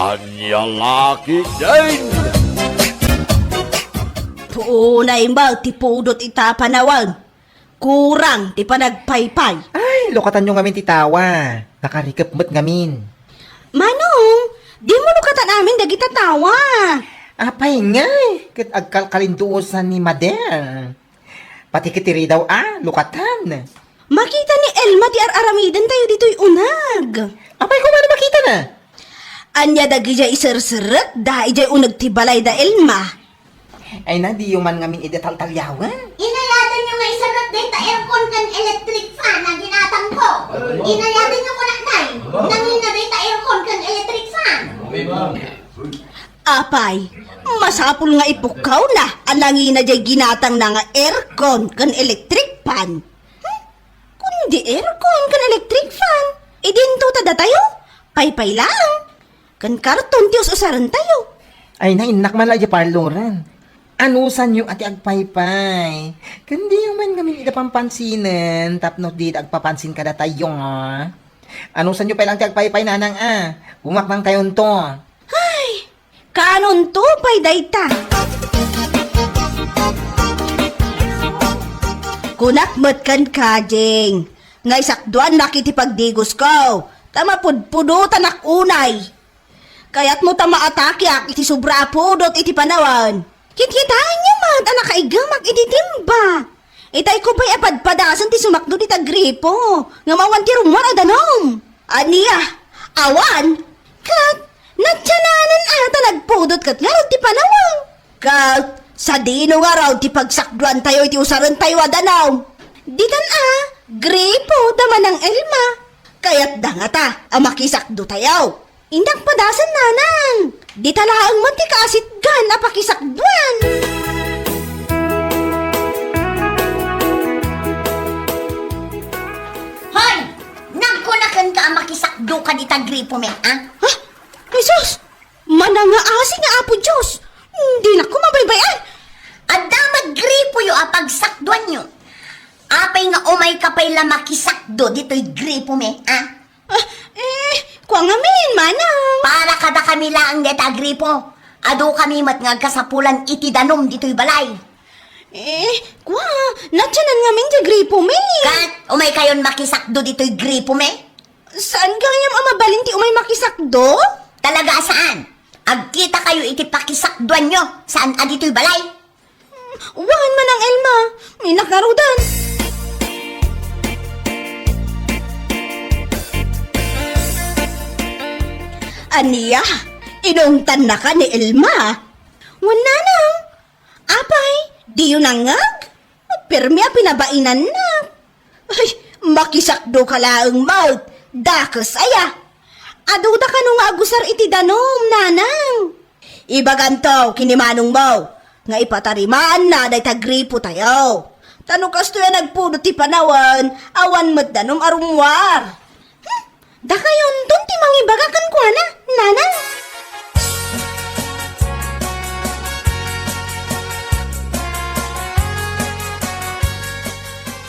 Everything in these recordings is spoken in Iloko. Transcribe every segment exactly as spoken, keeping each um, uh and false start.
Ania la ketdin? Puonay met ti pudot ita panawen. Kurang ti panagpaypay. Ay, lukatanyo ngamin ti tawa. Nakarikep met ngamin. Manong, dimo lukatan amin dagita tawa. Apay ngay, ket agkalkalinduosan ni Mader. Pati ket ti ridaw a, lukatan. Makita ni Elma ti ar-aramidentayo ditoy uneg. Apay koma no makitana? Ania dagidiay iserserrekda idiay uneg ti balay da Elma? Ay na, diyo man ngamin idi taltaliawen. Inayatenyo nga iserrek dayta aircon ken electric fan a ginatangko. Inayatenyo kunak, nay, nangina dayta aircon ken electric fan. Apay, masapul nga ipukkawna a nangina diay ginatangna nga aircon ken electric fan. Hmm? Kundi aircon ken electric fan, idinto ta datayo, paypay laeng, ken karton ti us-usarentayo. Ay, nainnak man la idiay parloran. Anusanyo a ti agpaypay. Ken diyo man ngamin ida pampansinen tapno dida agpapansin kadatayo. Anusanyo pay laeng ti agpaypay, nanang a. Gumaknangtayonto. Ay, kaanonto pay dayta? Kunak met kenka, Jing, nga isakduannak iti pagdigosko, ta mapudpudotanak unay. Kayatmo ta maatakeak iti sobra a pudot iti panawen. Kitkitaenyo met a nakaigemak iti timba. Itayko pay a padpadasen ti sumakdo dita gripo ngem awan ti rummuar a danum. Ania? Awan? Ket natiananen a ta nagpudot ket ngarud ti panawen. Ket sadino ngarud ti pagsakduantayo iti usarentayo a danum? Ditan a, gripo da Manang Elma. Kayatda ngata a makisakdotayo. Innak padasen, nanang. Dita laeng met ti kaasitgan a pakisakduan. Hoy! Nagkuna kenka a makisakdoka dita gripo met, a? Ha? Jesus! Manangaasi nga Apo Dios! Dinakon mabaybay-an! Adda met gripoyo a pagsakduanyo. Apay nga umayka pay la makisakdo ditoy gripo met, a? Ah, eh, kua ngamin, manang. Para kadakami laeng dayta a gripo. Adukami met nga agkasapulan iti danum ditoy balay. Eh, kua, natianan ngamin diay gripo mi. Ket umaykayon makisakdo ditoy gripo mi? Saan gayam a mabalin ti umay makisakdo? Talaga a saan. Agkitakayo iti pakisakduanyo, saan a ditoy balay. Wen, Manang Elma, innak ngaruden. Ania, inungtannaka ni Elma? Wen, nanang. Apay, diyo nangngeg? Permi a pinabainannak. Ay, makisakdoka laeng met. Dakes aya. Aduda kano nga agusar iti danum, nanang. Ibaganto ken ni manongmo nga ipatarimaanna dayta gripotayo. Ta no kastoy a nagpudot ti panawen, awan met danum a rummuar. Hmm, dakayonton ti mangibaga kenkuana, nanang.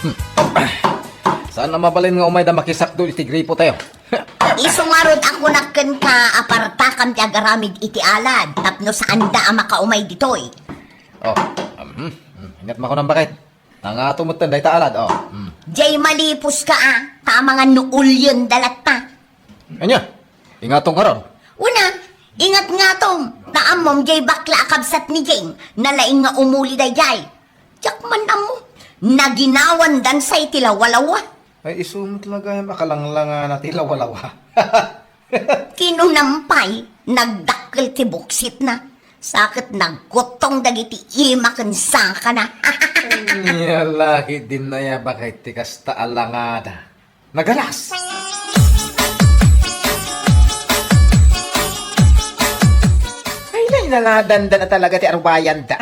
Hmm. Saan a mabalin nga umayda makisakdo iti gripotayo? Isu ngarud a kunak kenka, apartakam ti agaramid iti alad tapno saanda a makaumay ditoy. Oh, mhm. Hmm, ingat makunan, baket. Nangato metten dayta alad, oh. Hmm. Jay malipuska a, ta amangan no ulyenda latta. Ania? Ingatom ngarud? Una, ingat ngatom. Ta ammom jay bakla a kabsat ni Jing, nalaing nga umuli dayjay. Diak man ammo. Naginawandan say ti lawalawa. Ay, isu met la gayam a kalanglangana ti lawalawa. Kinunam pay, nagdakkel ti buksitna. Sa ket nagkuttong dagiti ima ken sakana. Ania la ketdin aya, baket, ti kasta a langada. Nagalas! Ay, nainangadandan a talaga ti arubayanda.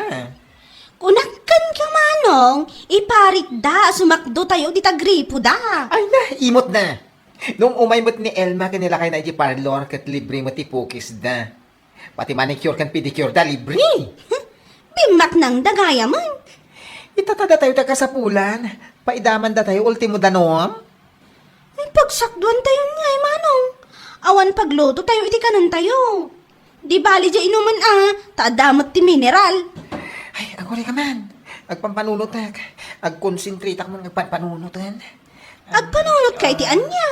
Kunak kenka, manong, iparikda a sumakdotayo dita gripoda. Ay na, imot na. Nung umay met ni Elma ken ni lakayna iti parlor ket libre met ti pukisda. Pati manicure ken pedicure da, libre. Bimmaknangda gayamen. Ita ta datayo ti kasapulan. Paidamandatayo ultimo danum. Ay, pagsakduantayo ngay, manong. Awan paglutotayo iti kanentayo. Di bali diay inumen a, ta adda met ti mineral. Ay, agurayka man. Agpampanunotek. Agkonsentratak man agpanpanunoten. Agpanunot ka iti ania?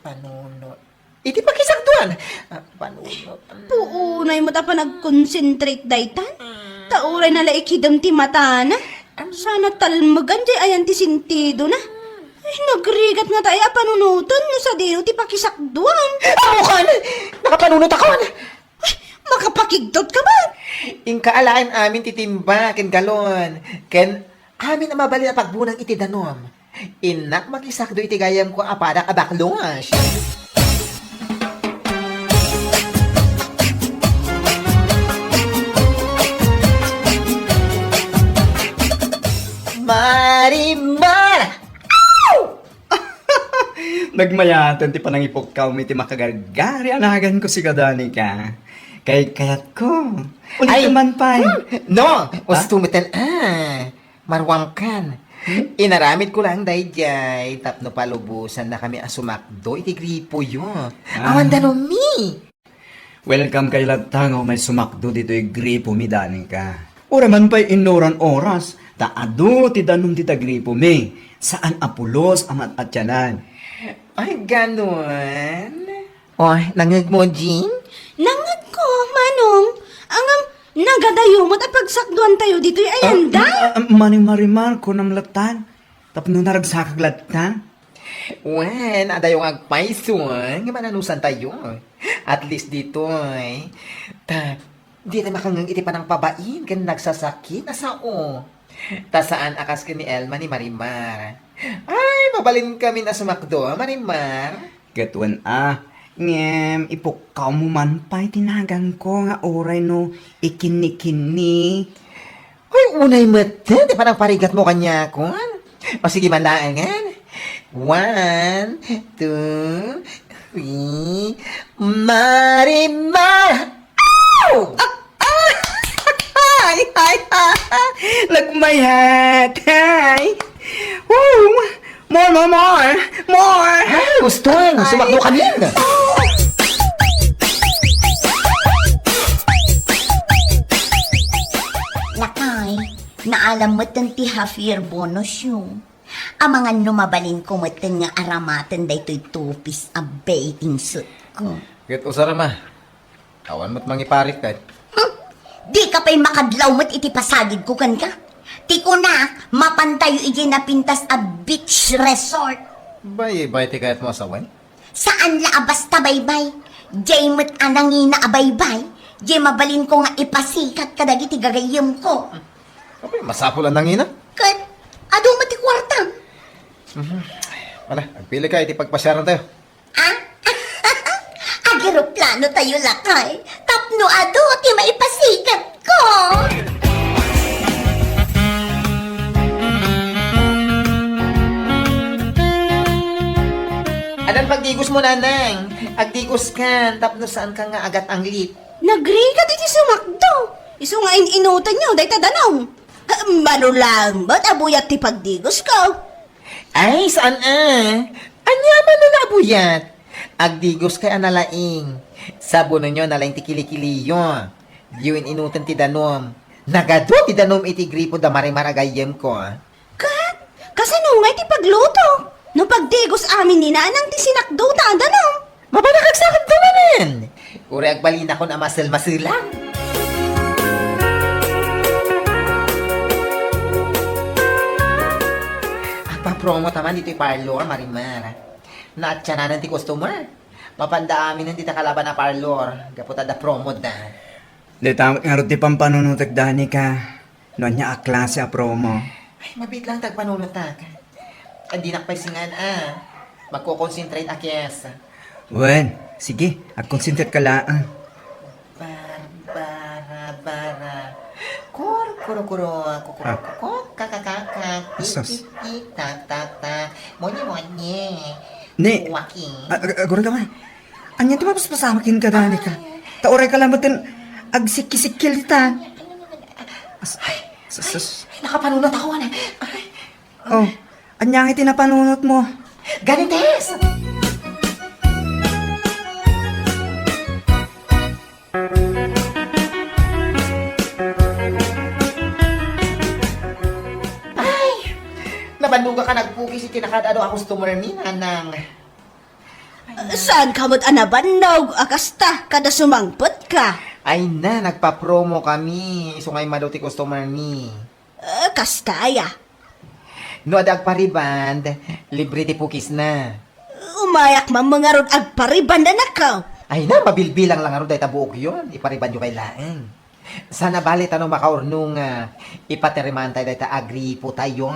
Panunot. Iti pakisagduan. Ah, panunot. Puunay met a panagkonsentrate daytan. Ta uray nalaikidem ti matana. Sana talmegan diay ayan ti sentidona. Ay, nagrigat ngata a panunoten no sadino ti pakisagduan. Ammokan! Nakapanunotakon! Ay, makapakigtot ka man! Inka alaen amin ti timba ken galon, ken amin a mabalin a pagbunang iti danum. Innak makisakdo iti gayyemko a padak a baklos. Marimar! Aw! Nagmayaten ti panangipukkawmi iti makagargari a naganko sika, Danica. Kaykayatko. Ulitem man pay. Hmm, no, usto meten a. Maruangkan. Hmm? Inaramidko laeng daydiay tapno palubosannakami a sumakdo iti gripoyo. Ah. Awan danummi. Welcome kayo latta nga umay sumakdo ditoy gripomi, Danica. Uray man pay innuran oras, ta adu ti danum dita gripomi. Saan a pulos a maat-atianan. Ay, ganun? Oh, nangngegmo, Jean? Nangngegko, Manong. Ngem, nagadayo met a pagsakduantayo ditoy a yanda. Ah, ah, ah, Manong Marimar, kunam latta. Tapno naragsakak latta. Wen, adayo nga agpayso, ngem ananusantayo. At least ditoy. Ta, dita makangngeg iti panangpabain ken nagsasakit a sao. Ta saan a kas ken ni Elma ni Marimar. Ay, mabalinkamin a sumakdo, Marimar. Ket wen a, ngem ipukkawmo man pay ti naganko nga uray no ikinni-kinni. Hoy, unay met ti panangparigatmo kaniakon. O sige man laengen. One, two, three. Marimar! Ow! Ah, ah! Ay, ay, ah, ah. Nagmayat. Ay. Woo! More, more, more! More! Ay, gusto. Ay. Sumakdo kami. Lakay, naalam metten ti half year bonus yo. Amangan no mabalinko metten nga aramaten daytoy two-piece a bathing suit ko. Ket usar, Ama. Awan met mangiparit ket. Hmm? Dika pay makadlaw met iti pasagidko kenka. Ti kunak, mapantayo idiay napintas a beach resort. Baybay ti kayatmo a sawen? Saan la a basta baybay. Diay met a nangina a baybay. Diay mabalinko nga ipasikat kadagiti gagayyemko. Apay, masapul a nangina? Ket, adu met ti kuartam. Mhm. Ala, agpilika iti pagpasiarantayo. Ah? Ageroplano tayo, lakay. Tapno adu ti maipasikatko. Adan pagdigosmo, Nanang. Agdigoskan, tapno saanka nga agat-anglit. Nagrigat iti sumakdo. Isu nga in-inutanyo, dayta danum. Ah, mano lang met a buyat ti pagdigosko. Ay, saan a? Ania man a nabuyat? Agdigoskay a nalaing. Sabonenyo a nalaing ti kilikiliyo. Diyo in-inuten ti danum. Nagadu ti danum iti gripo da Marimar a gayyemko. Ket, kasano ngay ti pagluto? No pagdigos amin ni Nanang ti sinakdota a danum. Mabanak agsakit ka manen! Uray agbalinakon a masel-maselan. Agpapromo ta man ditoy parlor, Marimar. Naatiananan ti customer. Mapanda aminen dita kalaban a parlor, gapu ta adda promo da. Dayta met ngarud ti pampanunotek, Danica. No ania a klase a promo? Ay, mabiit lang ti agpanunotak. Ay, dinak pay singan a. Magko-concentrate a kes. Wen, sige, agkonsentrate ka laeng. Bar, bara, bara. Kur, kuro, kuro, kukuro, Ah. kuko, kakakaka, tik, Asus. tik, tik, tak, tak, tak. Monye, monye. Ne, Waki. a-, a-, agura ka man. Ania ti mapaspasamak kenka, Danica? Ta uray ka lamet ken agsikki-sikkil ditan. As-, Ay, sus, ay, sus. Ay, nakapanunot ako, ana. Ay. Oh, ania nga iti napanunot mo? Ganites! Nagbannog ka nagpukis iti nakaad-adu a customer mi, nanang. Saanka met a nabannog a kasta kada sumangpetka? Ay na, nagpa-promo kami, isu nga immadu ti customer mi. Eh, kasta aya? No adda agpa-rebond, libre ti pukisna. Umayak man ngarud agpa-rebond, anakko. Ay na, mabilbilang lang ngarud dayta buokyo. Ipa-rebondyo kay laeng. Saan a bale ta no makaurno nga ipatarimantayo dayta a gripotayo.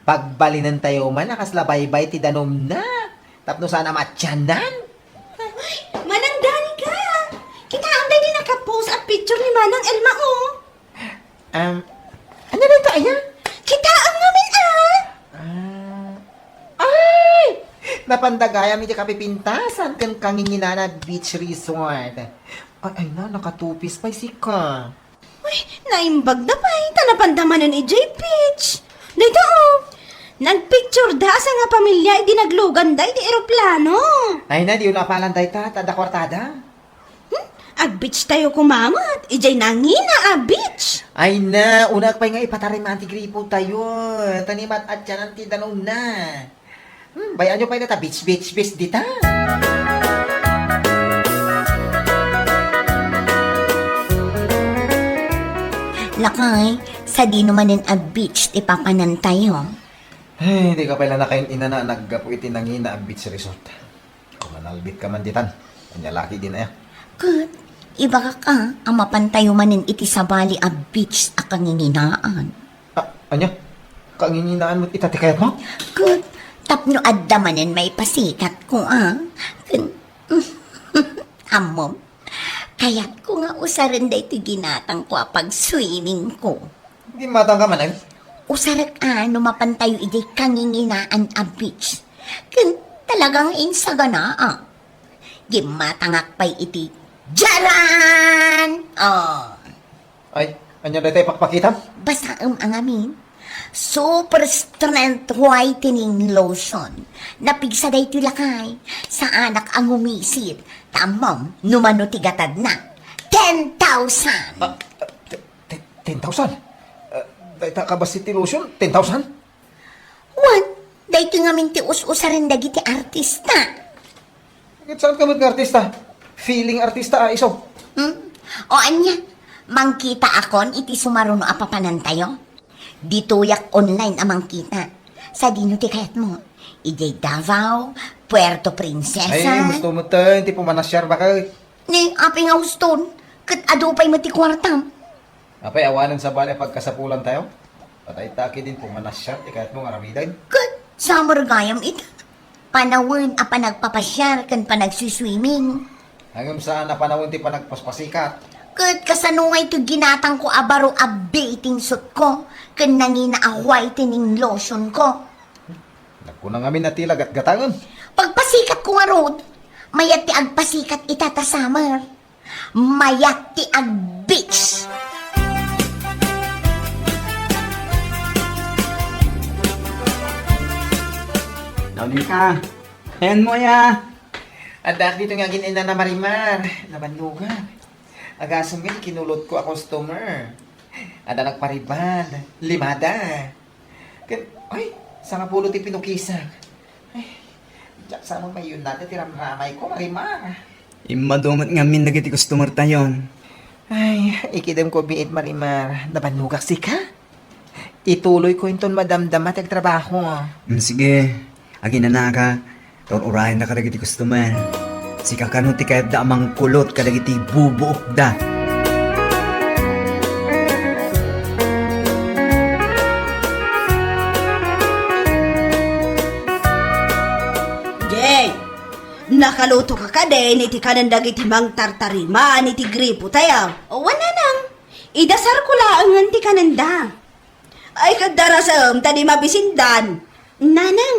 Pagbalinentayo man a kasla baybay ti danumna. Tapno saan a maatianan. Ay, Manang Danica! Kitaem daydi nakapost a picture ni Manang Elma, oh. Um, ania dayta aya? Kitaem ngamin, ah! Ah, ay! Napanda gayam iti kapipintasan ken kanginginaan a beach resort. Ay, ay na, nakatupis pay sika. Uy, naimbag da pay, ta napanda manen idiay beach. Dayta, oh. Nagpicture da a sangapamilia idi nagluganda iti eroplano. Ay na, diyo napalan dayta, ta adda kuartada. Hmm? Ag-beach tayo kumangat, idiay nangina a beach. Ay na, unak pay nga ipatariman ti gripotayo. Ta ni mat-atianan ti danumna. Hmm, bay-anyo pay dayta beach, beach, beach dita. Lakay, sadino manen a beach ti papanantayo? Ay, dika pay la nakain-inana a naggapu iti nangina a beach resort. Kumanalbit ka man ditan. Ania la ketdin aya? Ket, ibagak a, a mapantayo manen iti sabali a beach a kanginginaan. Ah, ania? Kanginginaan met ita ti kayatmo? Ket, tapno adda manen maipasikatko a. Ken, ammom, kayatko nga usaren daytoy ginatangko a pag-swimmingko. Gimmatangka manen? Usarek a no mapantayo idiay kanginginaan a beach. Ken talagang insaganaak. Gimmatangak pay iti jaran! Oh. Ay, ania dayta ipakpakitam? Basaem a ngamin. Super Strength Whitening Lotion. Napigsa daytoy lakay. Saanak a ngumisit. Ta ammom, no mano ti gatadna. Ten thousand! Ah, te-, te-, ten thousand? Ah, dayta kabassit ti lotion, ten thousand? Wen, daytoy ngamin ti us-usaren dagiti artista. Ket saanka met nga artista? Feeling artista a isu. Hmm? O ania, mangkitaakon iti sumaruno a papanantayo? Ditoyak online a mangkita. Sadino ti kayatmo? Idiay Davao, Puerto Princesa? Ay, husto met ti pumanasiar baket. Ni, apay nga huston? Ket adu pay met ti kuartam. Apay, awanen sabali a pagkasapulantayo? Patay ta ketdin pumanasiar ti kayatmo nga aramiden. Ket summer gayam ita. Panawen a panagpapasiar ken panagsiswimming. Ngem saan a panawen ti panagpaspasikat. Ket kasano ngay ti ginatangko a baro a bathing suitko ken nangina a whitening lotionko? Nagkuna ngamin a tila gatgatangen. Pagpasikatko ngarud, mayat ti agpasikat ita ta summer. Mayat ti ag-beach. Daw ni ka. Ayan mo ya. Addaak ditoy nga agin-inana Marimar. Nabannogak. Agasem nga kinulotko a customer. Adda nagpa-rebond. Limada. Ket, ay, sangapulo ti pinukisak. Ay, diak sa mamayunat ti ramramayko, Marimar. Immadu met ngamin dagiti customer tayon. Ay, ikidemko biit, Marimar. Nabannogak sika. Ituloyko inton madamdama ti agtrabaho. Mm, sige. Aginanaka. Tur-urayennaka dagiti customer. Sika kano ti kayatda a mangkulot kadagiti bubuokda. Jay, nakalutoka kadin iti kanen dagiti mangtartariman iti gripo tayo? Wen, nanang. Idasarko laengen ti kanenda. Ay, ket darasem ta di mabisindan. Nanang,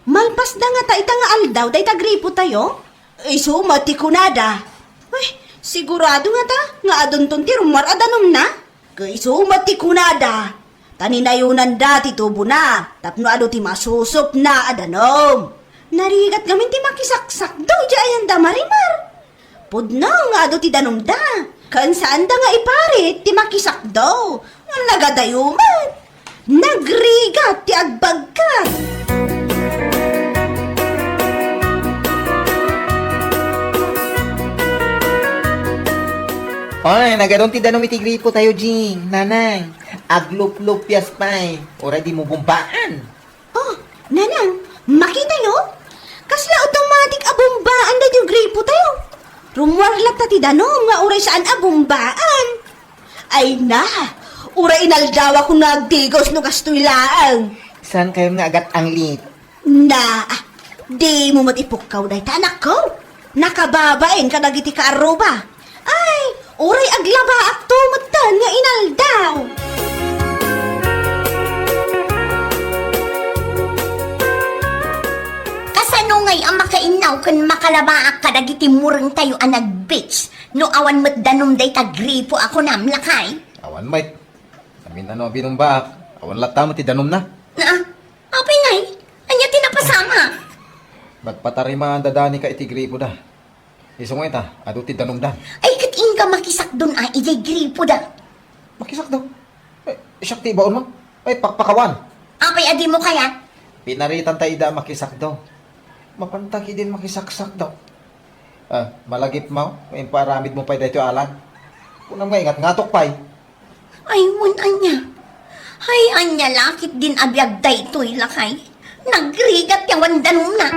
malpasda ngata ita nga aldaw dayta gripo tayo? Isu met ti kunada. Uy, sigurado ngata nga adunton ti rummuar a danumna? Ket isu met ti kunada. Ta ninayonanda ti tubona tapno adu ti masusupna a danum. Narigat ngamin ti makisaksakdo idiay ayanda, Marimar. Pudno nga adu ti danumda, ken saanda nga iparit ti makisakdo. Nagadayo met. Nagrigat ti agbagka! Oy, nagadun ti danum iti gripo tayo, Jing. Nanang, agluplupias pay. Uray dimo bumbaan. Oh, Nanang, makitayo? Kasla automatic a bumbaan daytoy gripo tayo. Rummuar latta ti danum nga uray saan a bumbaan. Ay na, uray inaldawak no agtigos no kastoy laeng. Saan kayo nga agat-anglit? Na, dimo met ipukkaw dayta, anakko. Nakababain kadagiti kaarruba. Ay, uray aglabaakto metten nga inaldaw. Kasano ngay a makainnaw ken makalabaak kadagiti murengtayo a nag-beach no awan met danum dayta gripo a kunam, lakay? Awan met. Amin a no a binumbaak, awan latta met ti danumna. Na, apay ngay? Ania ti napasamak? Nagpatarimaan da Danica iti gripoda. Isu nga ita, adu ti danumda. Ay, ket inka makisakdon a idiay gripoda. Makisakdo? Ay, siak ti ibaonmo. Ay, pakpakawan. Apay a dimo kayat? Pinaritanta ida a makisakdo. Mapanta ketdin makisaksakdo. Ah, malagipmo nga impaaramidmo pay daytoy alan. Kunam nga ingatngatok pay. Ay, wen ania? Ay, ania la ketdin a biag daytoy, lakay? Nagrigat ti awan danumna.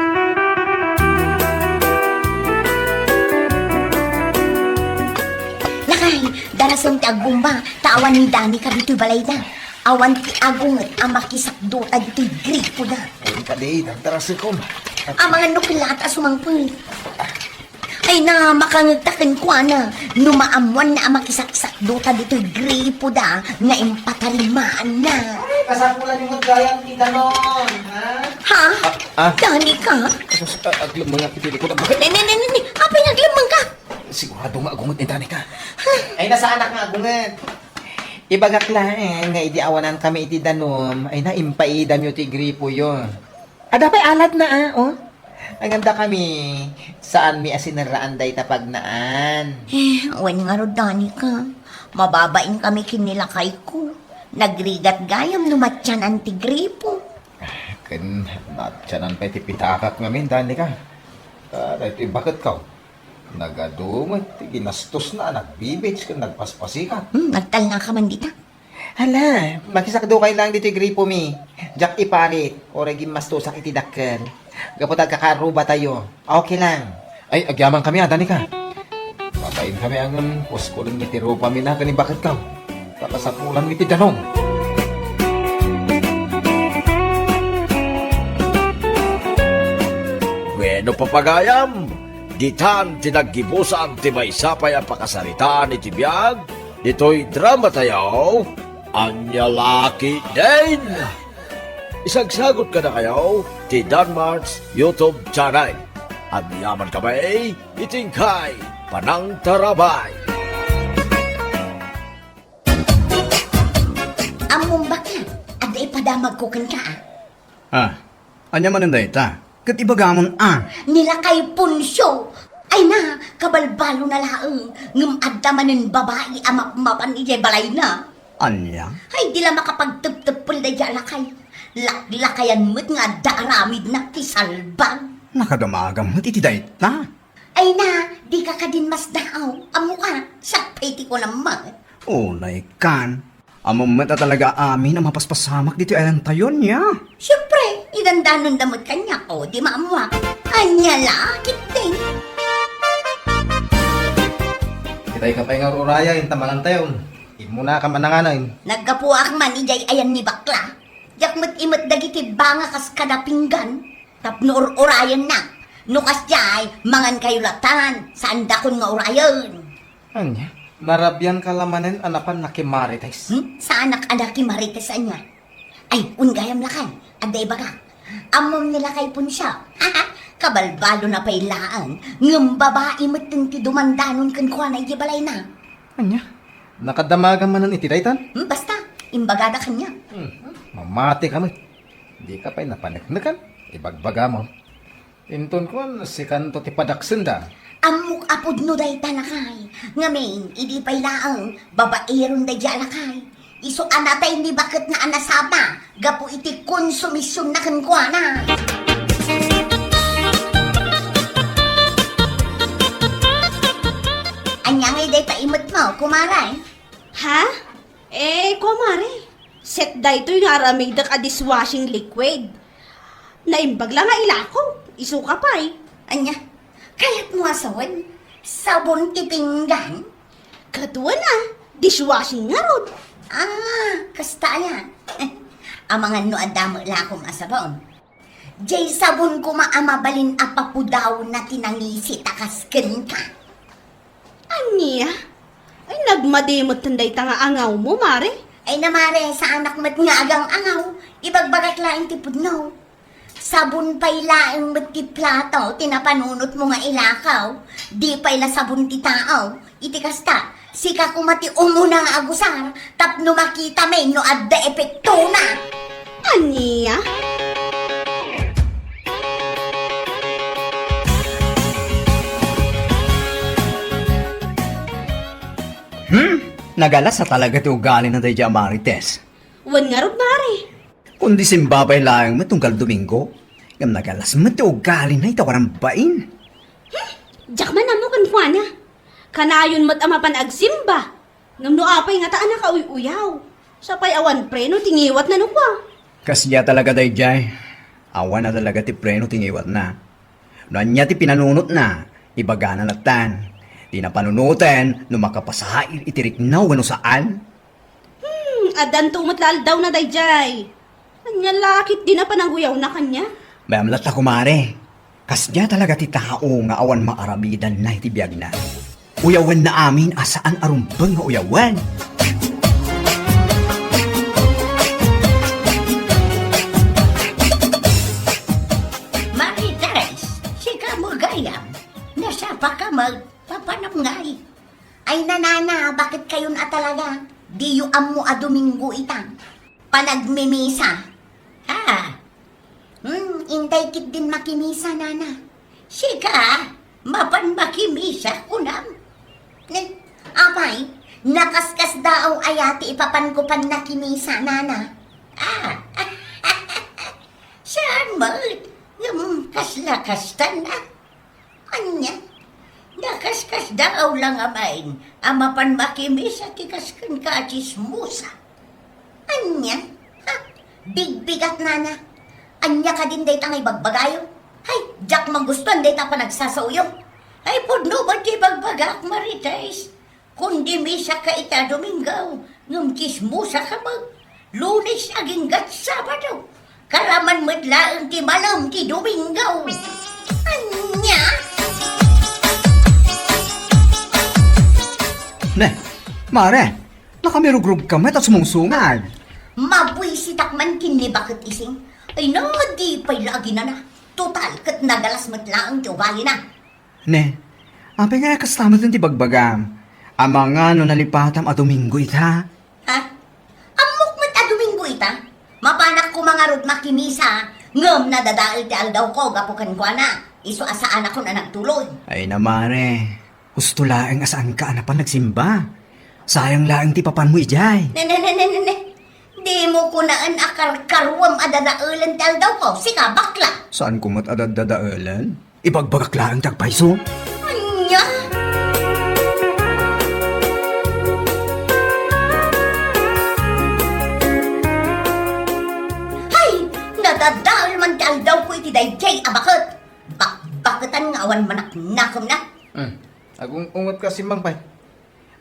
Lakay, darasem ti agbumba, ta awan ni Danica ditoy balayda. Awan ti agunget a makisakdota ditoy gripoda. Ay, kadi, dagdarasekon. Amangan no kelata a sumangpet. Ay na, makangegta kenkuana no maammuanna a makisaksakdota ditoy gripoda nga impatarimaanna. Ay, kasapulan mo gayam ti danum, ha? Ha? Ah, ah. Danica? Sus, ah, aglemmengak iti likod. Ne, ne, ne, ne, ne. Apay nga aglemmengka? Sigurado nga agunget ni Danica. Ay, nasaanak nga agunget. Ibagak laeng nga idi awanankami iti danum, ay na, impaidamyo ti gripoyo. Adda pay aladna, ah, oh. Aganda kami, saanmi a sinerraan dayta pagnaan. Eh, wen ngarud, Danica. Mababainkami ken ni lakayko. Nagrigat gayam no matianan ti gripo. Ken matianan pay ti pitakak ngamin, Danica. Ah, daytoy baketko. Nagadu met ti ginastosna a nagbi-beach ken nagpaspasikat. Hmm, nagtalnaka man dita. Hala, makisakdokay laeng ditoy gripomi. Diak iparit, uray gimmastosak iti dakkel. Gapu ta agkakaarrubatayo. Okay lang. Ay, agyamankami a, Danica. Babaenkami a ngem, puskodenmi ti rupami na ken ni baketko. Ta kasapulanmi ti danum. Bueno, papagayam, ditan ti naggibusan ti maysa pay a pakasaritaan iti biag ditoy dramatayo, Ania La Ketdin. Isagsagut kadakayo ti Danmart's YouTube channel. Agyamankami iti inkay panangtarabay. Ammom, bakla, adda ipadamagko kenka, a. Ah, ania manen dayta? Ket ibagamon a. Ni lakay Poncio! Ay na, kabalbalona laeng, ngem adda manen babai a mapmapan idiay balayna. Ania? Ay, di la makapagtepteppel daydiay a lakay. Laklakayan met nga adda aramidna ti salbag. Nakadamagam met iti dayta. Ay na, dika kadin masdaaw. Ammoka, siak pay ti kunam met. Unay kan. Ammom met a talaga amin a mapaspasamak ditoy ayantayo, nia? Siempre, idandanonda met kaniak, o, di maammoak. Ania la, Ketdin? Kitay ka pay nga ur-urayen, ta mangantayon. Immunaka man nanganen. Naggapuak man idiay ayan ni bakla. Diak met imet dagiti banga kas kada pinggan. Tapno ur-urayennak. No kasdiay, mangankayo latan, saandakon nga urayen. Ania? Narabianka la manen a napan nakimarites? Hmm? Saanak a nakimarites, ania? Ay, wen gayam lakay, adda ibagak. Ammom ni lakay Poncio. Kabalbalona pay laeng, ngem babai metten ti dumandanon kenkuana iti balayna. Ania? Nakadamagam manen iti daytan? Hmm, basta, imbagada kaniak. Hmm, mamati ka met. Dika pay napaneknekan, ibagbagam. Inton kuan, sikanto ti padaksenda. Ammok a pudno dayta, lakay. Ngamin, idi pay laeng, babaeron daydiay a lakay. Isu a natay ni baketna a nasapa gapu iti konsumisionna kenkuana. Ania ngay dayta imetmo, kumare? Ha? Eh, kumare, set daytoy nga aramidek a dishwashing liquid. Naimbag la nga ilako, isuka pay. Ania? Kayatmo a sawen? Sabon ti pinggan? Kaduana, dishwashing ngarud. Ah, kasta aya. Amangan no adda met lakom a sabon. Jay sabon koma a mabalin a papudawna ti nangisit a kas kenka. Ania? Ay, nagmadi met dayta nga angawmo, mare. Ay na, mare, saanak met nga agang-angaw. Ibagbagak laeng ti pudno. Sabon pay laeng met ti plato ti napanunotmo nga ilakaw. Di pay la sabon ti tao. Iti kasta, sika koma ti umuna nga agusar tapno makitami no adda epektona. Ania? Hmm? Nagalas a talaga ti ugalina daydiay a Marites. Wen ngarud, mare. Kundi simba pay laeng met tunggal Domingo, ngem nagalas met ti ugalina ita warang bain. Hmm? Diak man ammo kenkuana. Kanayon met a mapan agsimba. Ngem no apay ngata a nakauy-uyaw, sapay awan preno ti ngiwatna no kua. Kasdiay talaga daydiay. Awan a talaga ti preno ti ngiwatna. No ania ti pinanunotna, ibagana lattan. Di na panunoten no makapasair iti rikna wenno saan. Hmm, addanto met la aldawna daydiay. Ania la ketdi a panaguyawna kaniak? Mayam latta, kumare. Kasdiay talaga ti tao nga awan maaramidanna iti biagna. Uyawenna amin a saan a rumbeng nga uyawen. Marites, sika met gayam. Nasapaka met, papanam ngay? Ay, nanana, baket kayon a talaga? Diyo ammo a Domingo ita. Panagmimisa. Ha? Hmm, intay ketdin makimisa, nana. Sika, mapan makimisa, kunam? Ne, apay, nakaskasdaaw aya ti ipapanko pannakimisa, nana? Ah, saan met? Ngem kasla kastan, ah. Ania? Nakaskasdaaw la ngamin a mapan makimisa ti kas kenka a tsismosa. Ania? Ha? Bigbigat, nana. Ania kadin dayta nga ibagbagayo? Hay, diak magustuan dayta panagsasaoyo. Hay, pudno met ti ibagbagak, Marites. Kundi misaka ita Domingo, ngem tsismosaka met. Lunes aginggat Sabado, karaman met laeng ti malem ti Domingo. Ania? Ne, mare, nakamirugrugka met a sumungsungad. Mabuisitak man ken ni baket Ising. Ay na, di pay la aginana. Total, ket nagalas met laeng ti ugalina. Ne, apay nga kasta met ti bagbagam? Amangan no nalipatam a Domingo ita? Ha? Ammok met a Domingo ita? Mapanak koma ngarud makimisa, ngem nadadael ti aldawko gapu kenkuana. Isu a saanakon a nagtuloy. Ay na, mare. Husto laeng a saanka a napan nagsimba. Sayang laeng ti papanmo idiay. Ne, ne, ne, ne, ne, ne. Dimo kunaen a karkaruam a dadaelen ti aldawko. Sika, bakla. Saanko met a daddadaelen? Ibagbagak laeng ti agpayso. Ania? Hay! Nadadael man ti aldawko iti daydiay a baket. Bakbaketan nga awan manaknakemna. Hmm. Agung-ungot ka simmang pay.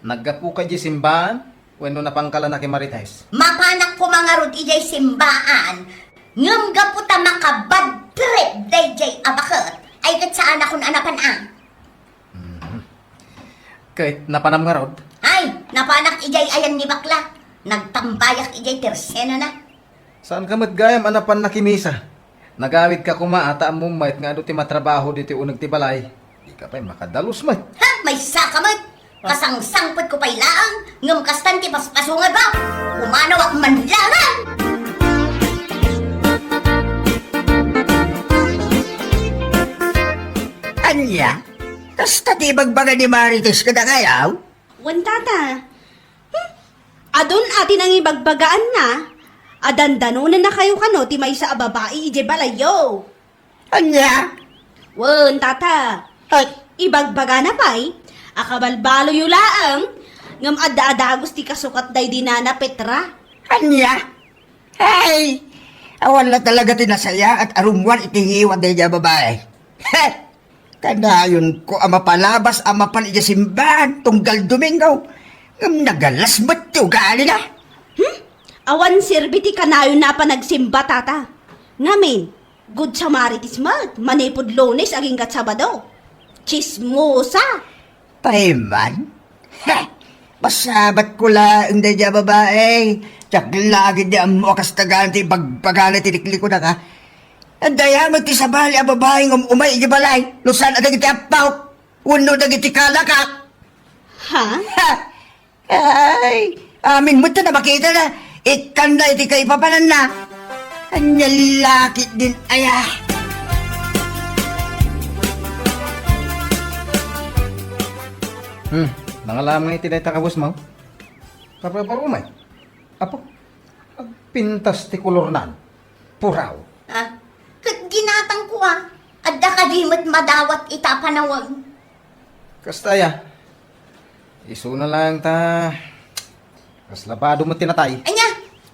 Naggapuka idiay simbaan wenno napanka la naki Marites? Mapanak koma ngarud idiay simbaan, ngem gapu ta makabad trip daydiay a baket, ay ket saanakon a napan a. Mhm. Ket napanam ngarud? Ay, napanak idiay ayan ni bakla. Nagtambayak idiay tersenana. Saanka met gayam a napan nakimisa? Nagawidka koma a ta ammom met nga adu ti matrabaho ditoy uneg ti balay. Dika pay makadalus met. Ha? Maysaka met? Kasangsangpetko pay laeng, ngem kastan ti paspasungad ba? Umanawak man laeng! Ania? Kasta ti ibagbaga ni Marites kadakayaw? Wen, tata. Hmm? Adun a ti nangibagbagaanna a dandanonannakayo kano ti maysa a babai idiay balayyo. Ania? Wen, tata. Ay. Ibagbagana pay a kabalbaloyo laeng ngem adda a dagus ti kasukat daydi Nana Petra. Ania? Ay, awan la talaga ti nasayaat a rummuar iti ngiwat daydi a babai. He! Kanayonko a mapalabas a mapan idiay simbaan tunggal Domingo, ngem nagalas met ti ugalina. Hmm? Awan serbi ti kanayonna a panagsimba, tata. Ngamin, Good Samaritas met, manipud Lunes agingga Sabado. Tsismosa! Pay man? Heh! Masabatko laeng daydi a babai. Diak la ketdi ammo a kasta gayam ti ibagbagana iti liklikuna, ha? Adda met ti sabali a babai nga um-, umay idiay balay, no saan a dagiti appaw, wenno dagiti kalakak. Ha? Ha! Ay, amin met ti makitana. Ikkanna iti kaipapananna. Ania la ketdin aya? Hmm, nangalam nga iti dayta kabusmo? Papaparumay. Apo, agpintas ti kolornan. Puraw. Ah, ket ginatangko a, adda kadi met madawat ita a panawen? Kasta aya. Isuna laeng ta kasla bado met ti natay. Ania?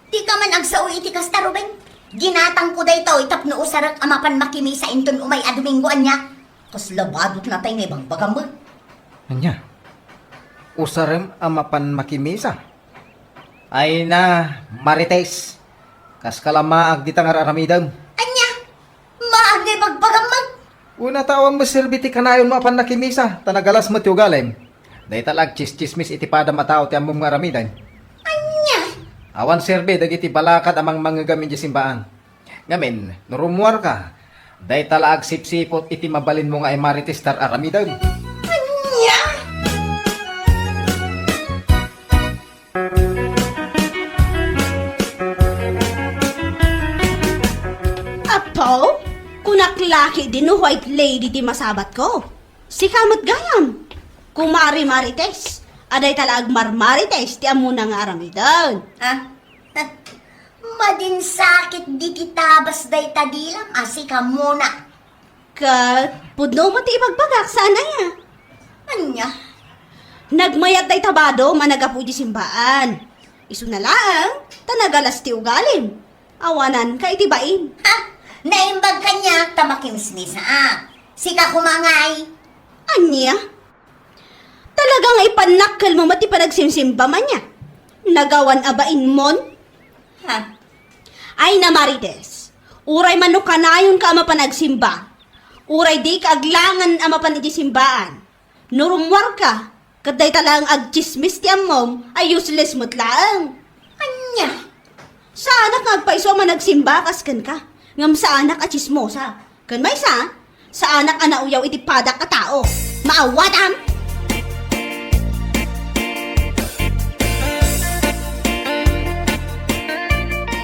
Dika man agsao iti kasta, Ruben. Ginatangko daytoy tapno usarek a mapan makimisa inton umay a Domingo, ania? Kasla bado ti natay nga ibagbagam met. Ania? Usarem a mapan makimisa? Ay na, Marites. Kaska la maag dita nga ar-aramidem. Ania? Maag nga ibagbagam met? Una ta awan met serbi ti kanayonmo a pannakimisa, ta nagalas met ti ugalim. Dayta la agtsistsismis iti padam a tao ti ammom nga aramiden. Ania? Awan serbi dagiti balakad a mangmangngegam idiay simbaan. Ngamin, no rummuarka, dayta la agsipsiput iti mabalinmo nga imarites ti ar-aramidem. Ania? Apo, kunak la ketdi no white lady ti masabatko. Sika met gayam. Kumare Marites, a dayta la agmarmarites ti ammona nga aramiden. Ah? Madinsakit diti tabas dayta dilam a sika, Mona. Ket pudno met ti ibagbagak, saan aya? Ania? Nagmayat dayta bado a naggapu idiay simbaan. Isuna laeng, ta nagalas ti ugalim. Awananka iti baim. Ha? Naimbag kaniak ta makimismisaak. Sika koma ngay. Ania? Talaga nga ipannakkelmo met ti panagsimsimbam, ania? Nagawan a bainmon? Ha? Ay na, Marites, uray man no kanayonka a mapan agsimba, uray dika aglangen a mapan idiay simbaan, no rummuarka, ket dayta laeng agtsismis ti ammom a useless met laeng. Ania? Saanak nga agpayso a managsimba kas kenka, ngem saanak a tsismosa. Ken maysa, saanak a nauyaw iti padak a tao. Maawatam!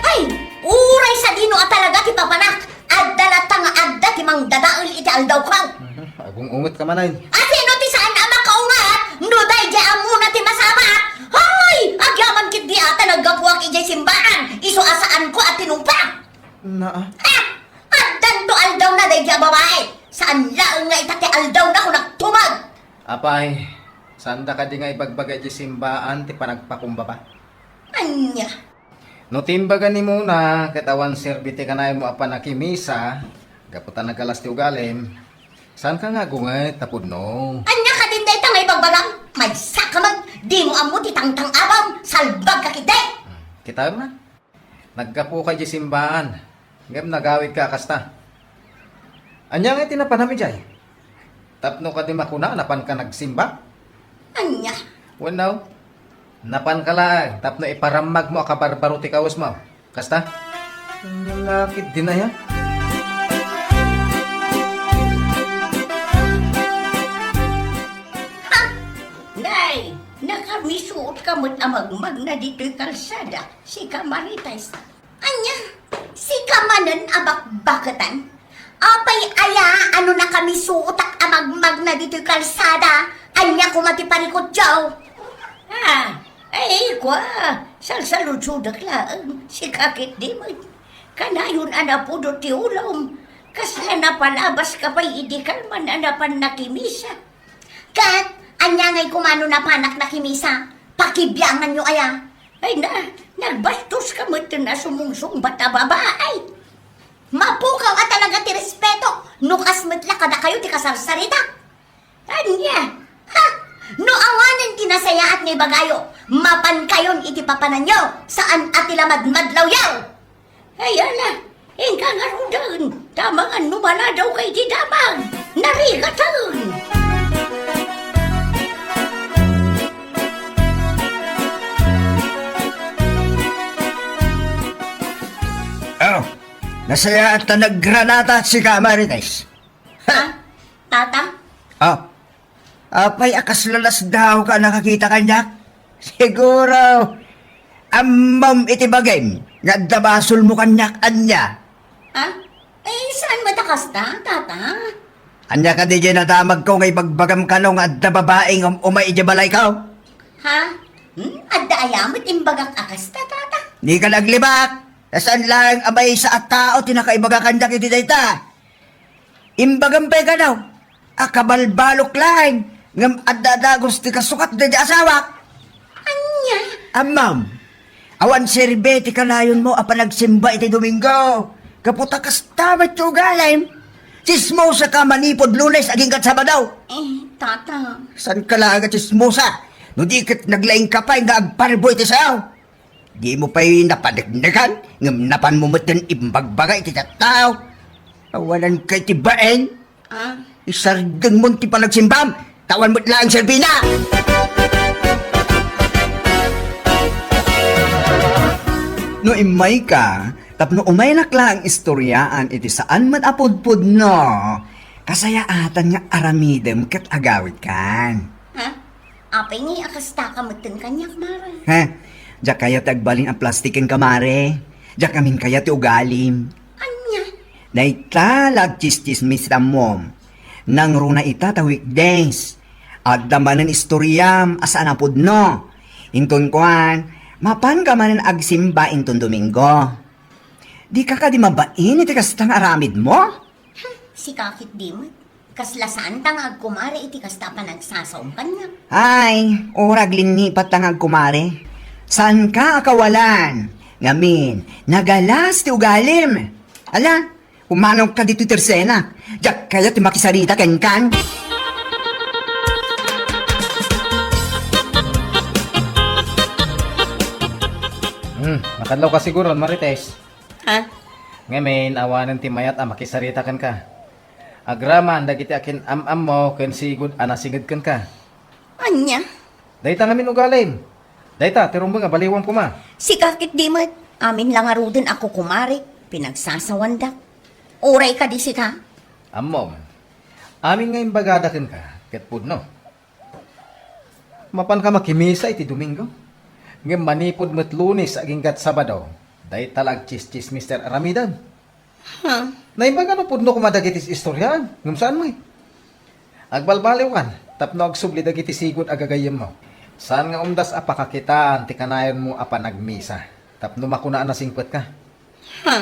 Ay, uray sadino a talaga ti papanak, adda latta nga adda ti mangdadael iti aldawko. Mhm, agung-ungetka manen. A sino ti saan a makaunget no daydiay ammona ti masabat? Hay, agyaman ketdi a ta naggapuak idiay simbaan, isu a saanko a tinungpal. Naa. Ha! Addanto aldawna daydiay a babai. Saan laeng nga ita ti aldawna, kunak, tumag. Apay, saanda kadi nga ibagbaga idiay simbaan ti panagpakumbaba? Ania? No ti imbaga ni Mona ket awan serbi ti kanayonmo a panakimisa, gapu ta nagalas ti ugalim, saanka nga agunget a pudno. Ania kadin dayta nga ibagbagam? Maysaka met, dimo ammo ti tangtang-abam, salbagka ketdi. Hmm, kitaem man. Naggapuka idiay simbaan, ngem nagawidka a kasta. Ania ngay ti napanam idiay? Tapno kadi makuna, napanka nagsimba? Ania? Wenno, napanka laeng tapno iparammagmo a kabarbaro ti kawesmo. Kasta? Ania la ketdin aya? Ha! Nay, nakamisuotka met a magmagna ditoy kalsada, sika Marites. Ania, sika manen a bakbaketan? Apay aya a no nakamisuotak a magmagna ditoy kalsada, ania koma ti parikutyo? Ah, ay, kua, Salsaludsodek laeng, sika ketdi met. Kanayon a napudot ti ulom, kasla napalabas ka pay idi kalman a napan nakimisa. Ket, ania ngay koma no napanak nakimisa? Pakibianganyo aya? Ay na, nagbastos ka met a sumungsungbat a babae. Mapukaw a talaga ti respeto no kas met la kadakayo ti kasarsarita. Ania? Ha? No awanen ti nasayaat nga ibagayo, mapankayon iti papananyo, saan a ti lamadmadlawyo. Ay, ala, inka ngaruden, ta amangan no maladaw ka iti damag. Narigaten! Oh, nasayaat ta naggranata sika, Marites. Ha? Tata? Ah, apay a kasla lasdawka a nakakita kaniak? Siguro, ammom iti bagim nga adda basolmo kaniak, ania? Ha? Eh, saan met a kasta, Tata? Ania kadi diay nadamagko nga ibagbagam kano nga adda babaeng um-, umay idiay balayko? Ha? Hmm? Adda aya met imbagak a kasta, Tata? Dika naglibak! Ta saan laeng a maysa a tao ti nakaibaga kaniak iti dayta. Imbagam pay kano a kabalbalok laeng ngem adda a dagus ti kasukat daydi asawak. Ania? Ammom, awan serbi ti kanayonmo a panagsimba iti Domingo. Gapu ta kasta met ti ugalim. Tsismosa ka manipud Lunes agingga Sabado. Eh, Tata. Saan ka laeng a tsismosa? No di ket naglaing ka pay nga agparbo iti sayaw. Dimo pay napaneknekan, ngem napanmo metten imbagbaga iti tattao. Awanan ka iti bain. Ah? Isardengmon ti panagsimbam, ta awan met laeng serbina. No immayka, tapno umaynak laeng istoriaan iti saan met a pudpudno, kasayaatan nga aramidem ket agawidkan. Ha? Apay ngay a kasta ka metten kaniak, Mare? Ha? Diak kayat ti agbalin a plastik kenka, Mare. Diak amin kayat ti ugalim. Ania? Dayta la agtsistsismis ti ammom. Nangruna ita ta weekdays. Adda manen istoriam a saan a pudno. Inton kuan, mapanka manen agsimba inton Domingo. Dika kadi mabain iti kasta nga aramidmo? Hmm, sika ketdi met. Kasla saanta nga agkumare iti kasta a panagsasaom kaniak. Ay, uray aglinnipatta nga agkumare. Saanka a kawalan. Ngamin, nagalas ti ugalim. Ala, umanok ka ditoy tersenak. Diak kayat ti makisarita kenkan. Hmm, nakadlaw ka siguro, Marites. Ha? Ngamin, awanen ti mayat a makisarita kenka. Agraman dagiti akin-am-ammo ken sigud a nasinged kenka. Ania? Dayta ngamin ugalim. Dayta ti rumbeng a baliwam koma. Sika ketdi met. Amin la ngaruden a kukumarik, pinagsasawandak. Uray kadi sika? Ammom, amin nga imbagada kenka ket pudno. Mapanka makimisa iti Domingo, ngem manipud met Lunes agingga Sabado, dayta la agtsistsismis ti aramidem. Ha? Naimbag a no pudno koma dagiti istoriaan, ngem saan met. Agbalbaliwkan tapno agsubli dagiti sigud a gagayyemmo. Saan nga umdas a pakakitaan ti kanayonmo a panagmisa tapno makuna a nasingpetka. Ha?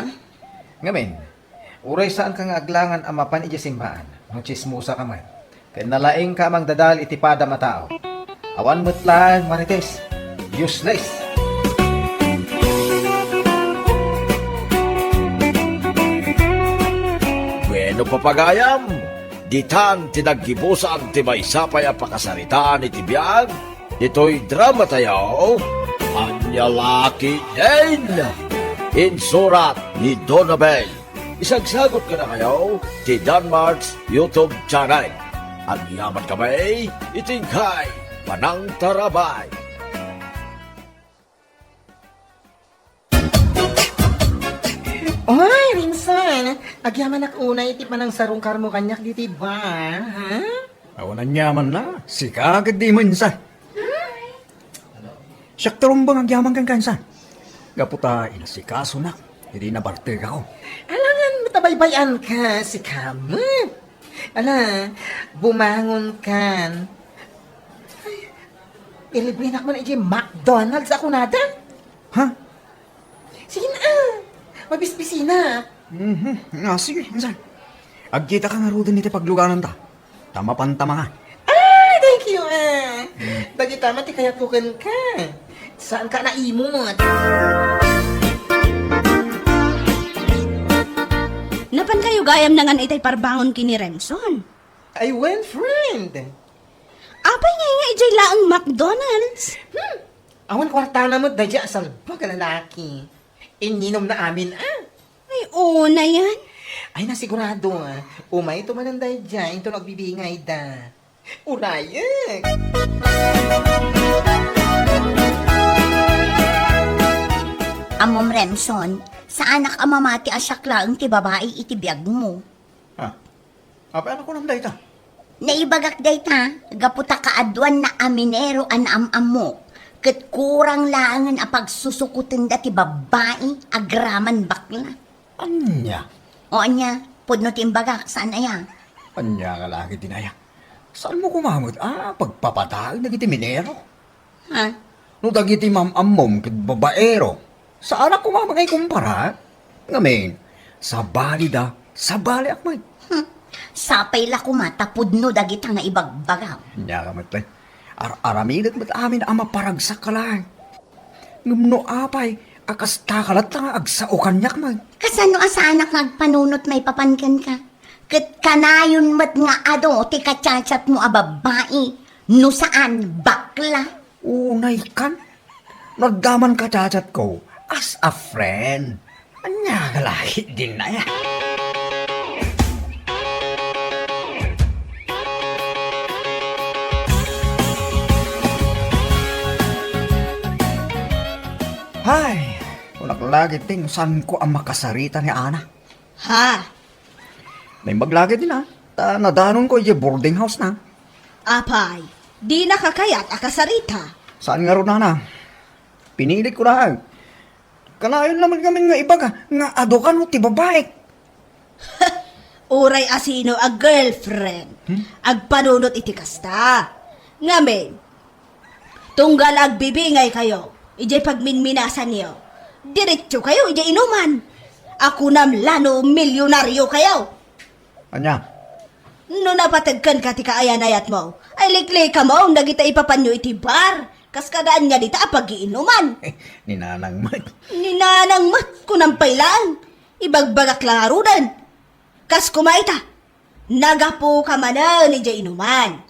Ngamin, uray saanka nga aglangan a mapan idiay simbaan no tsismosaka met, ken nalaingka a mangdadael iti padam a tao. Awan met laeng Marites. Useless. Bueno, papagayam, ditan ti naggibusan ti maysa pay a pakasaritaan iti biag ditoy drama tayo, Ania La Ketdin. Insurat ni Donabel. Isagsagut kadakayo ti Danmart's YouTube channel. Agyaman kami iti inkay panangtarabay. Oy, Rinsan! Agyamanak unay iti panangsarungkarmo kaniak ditoy bar, ha? Awan aniaman la, sika ketdi met, Insan. Siak ti rumbeng agyaman kenka, Insan. Gapu ta inasikasunak idi nabartekak. Alangan met a baybay-anka, sika met. Ala, bumangonkan. Ay, ilibrinak man idiay McDonald's a kunada. Ha? Sige na, ah. Mabisbisinak. Mhm. Ah, sige, sir. Agkitaka ngaruden iti paglugananta. Ta mapanta mangan. Ah, thank you, ah. Dagita met ti kayatko kenka. Saanka naimot. Napankayo gayam nangan itay parbangon ken ni Remson? Ay, well, friend. Apay ngay nga idiay laeng McDonald's? Hmm. Awan kuartana met daydiay a salbag a lalaki. Inninumna amin, ah. Ay, unayan. Ay, nasigurado, ah. Umayto manen daydiay, inton agbibingayda. Urayek. Ammom, Remson, saanak a mamati a siak laeng ti babai iti biagmo. Ah, apay a kunam dayta? Naibagak dayta, gapu ta kaaduan naaminero a naam-ammok, ket kurang laengen a pagsusukotenda ti babbai agraman bakla. Ania? O ania, pudno ti imbagak, saan aya? Ania nga lagi ti naya? Saanmo koma met a pagpapadaag dagiti minero? Ha? No dagiti mam-ammom ket babaero, saanak koma nga ikumpara? Ngamin, sabalida, sabaliak met. Hmm. Sapay la koma ta pudno dagita nga ibagbagam. Ania ka met, eh. Ar-aramidek met amin a maparagsak ka laeng. Ngem no apay a kasta ka latta nga agsao kaniak met? Kasano a saanak nga agpanunot maipapan kenka? Ket kanayon met nga adu ti kachatchatmo a babbai, no saan, bakla. Unay kan, no adda man kachatchatko as a friend. Ania nga lagi dinaya? Hay, kunak lagi ti no saanko a makasarita ni Ana. Ha? Naimbag lagi dina, ta nadanonko idiay boarding house na. Apay, dinaka kayat a kasarita? Saan ngarud, Ana? Pinilitko laeng. Kanayon laeng ngamin nga ibaga nga adu kano ti babaik. Uray asino a girlfriend, hmm? Agpanunot iti kasta. Ngamin, tunggal agbibingaykayo idiay pagminminasanyo, diretsokayo idiay inuman. A kunam la no milyonariokayo. Ania? No napateg kenka ti kaayan-ayatmo, ay liklikamon dagita ipapanyo iti bar, kas kada ania dita a pagiinuman. Ni Nanang met. Ni Nanang met, kunam pay laeng. Ibagbagak la ngaruden. Kas koma ita, nagapuka manen idiay inuman.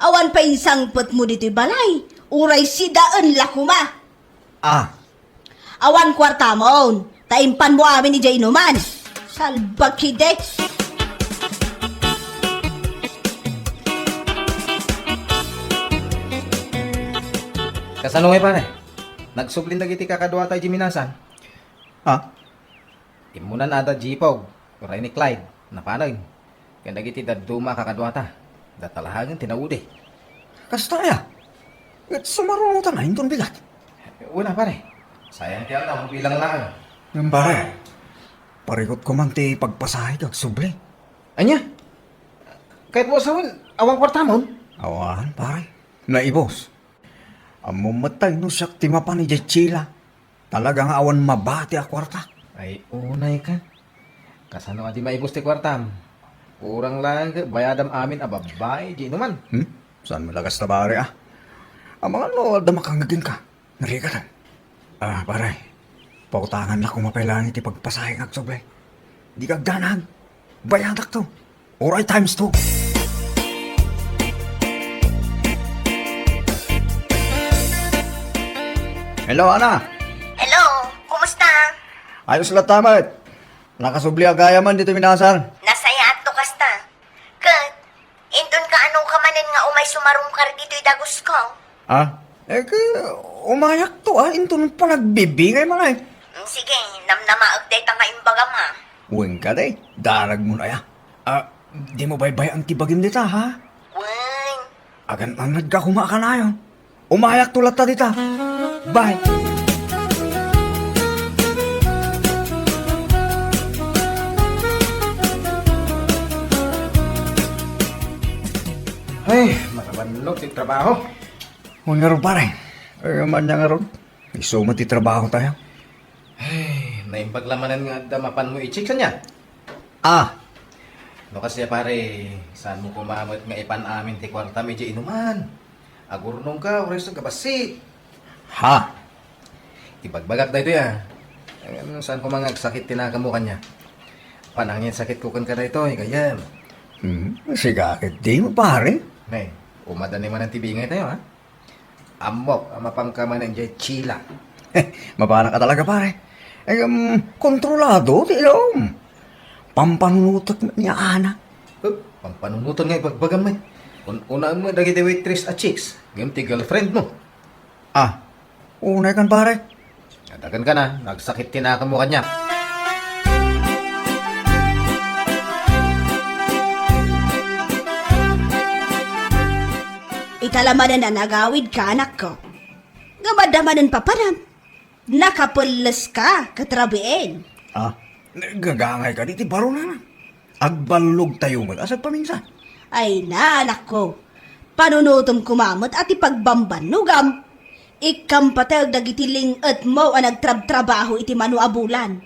Awan pay insangpetmo ditoy balay, uray sidaen la koma. Ah. Awan kuartamon, ta impanmo amin idiay inuman. Salbag kidi. Kasano ngay, pare? Nagsublin dagiti kakaduata idiay minasan? Ha? Immunan ada Jipog, uray ni Clyde, napaneg. Ken dagiti dadduma a kakaduata, datalahangen ti naudi. Kasta aya? Ket sumarunotan a inton bigat? Wen a, pare. Sayang ti aldaw, bilang laeng. Ngem, pare, parikutko man ti pagpasahek agsubli. Ania? Kayatmo a sawen, awan kuartamon? Awan, pare. Naibus. Ammom met no siak ti mapan idiay Chila. Talaga nga awan mabati a kuartak. Ay, unay ka. Kasano a di maibus ti kuartam? Kurang laeng ket bayadam amin a babbai idiay inuman. Hmm? Saan mo lagas ta, pare, ah? Amangan no adda makangngeg kenka. Narikatan. Ah, pare. Pautangan la koma pay laeng iti pagpasahek nga agsubli. Di ka agdanag. Bayadak to. Uray times two. Hello, Ana. Hello, kumusta? Ayos latta met. Nakasubli a gayamen ditoy minasan. Nasayaatto kasta. Ket, inton kaano ka manen nga umay sumarungkar ditoy dagusko? Ah? Eh, ke, umayakto, ah, inton panagbibingay man, ay. Mm, sige, namnamaek dayta nga imbagam, ha? Wen ka, day. Darag mo na, ya. Ah, di mo baybay-an ti bagim dita, ha? Wen. Agan-annad ka koma a kanayon. Umayakto latta dita. Bye. Ay, makabannog ti trabaho. Wen ngarud, pare. Ay, man nga ngarud. Isu met ti trabaho tayo. Ay, naimbag la manen nga adda mapanmo i-chicks ania? Ah, No kasdiay, pare, saanmo koma met nga ipan amin ti kuartam idiay inuman? Agurnongka, uray isu nga bassit. Ha? Ibagbagak daytoy, a. Ngem saan koma nga agsakit ti nakammo kaniak. Panangin sakitko kenka daytoy, gayyem. Hmm, siga ket di mo, pare. Ne, umadani manen ti bingay tayo, a. Ammok a mapanka manen idiay Chila. Mapanak a talaga, pare. Ngem, kontrolado ti ilawom. Pampanunotek ni Ana. Huh? Pampanunotek nga ibagbagam met. Un-, unaem met dagiti waitress a chicks, ngem ti girlfriend mo. Ah, unay kan, pare. Adagan ka na, nagsakit ti nakammo kaniak. Ita la manen a nagawidka, anakko. Ngem adda manen papanam. Nakapelleska ket rabiin. Ah, gagangay kadi ti baro, nana. Agballogtayo met a sagpaminsan. Ay na, anakko. Panunotem koma met a ti pagbambannogam. Ikkampateg dagiti ling-etmo a nagtrabtrabaho iti mano a bulan.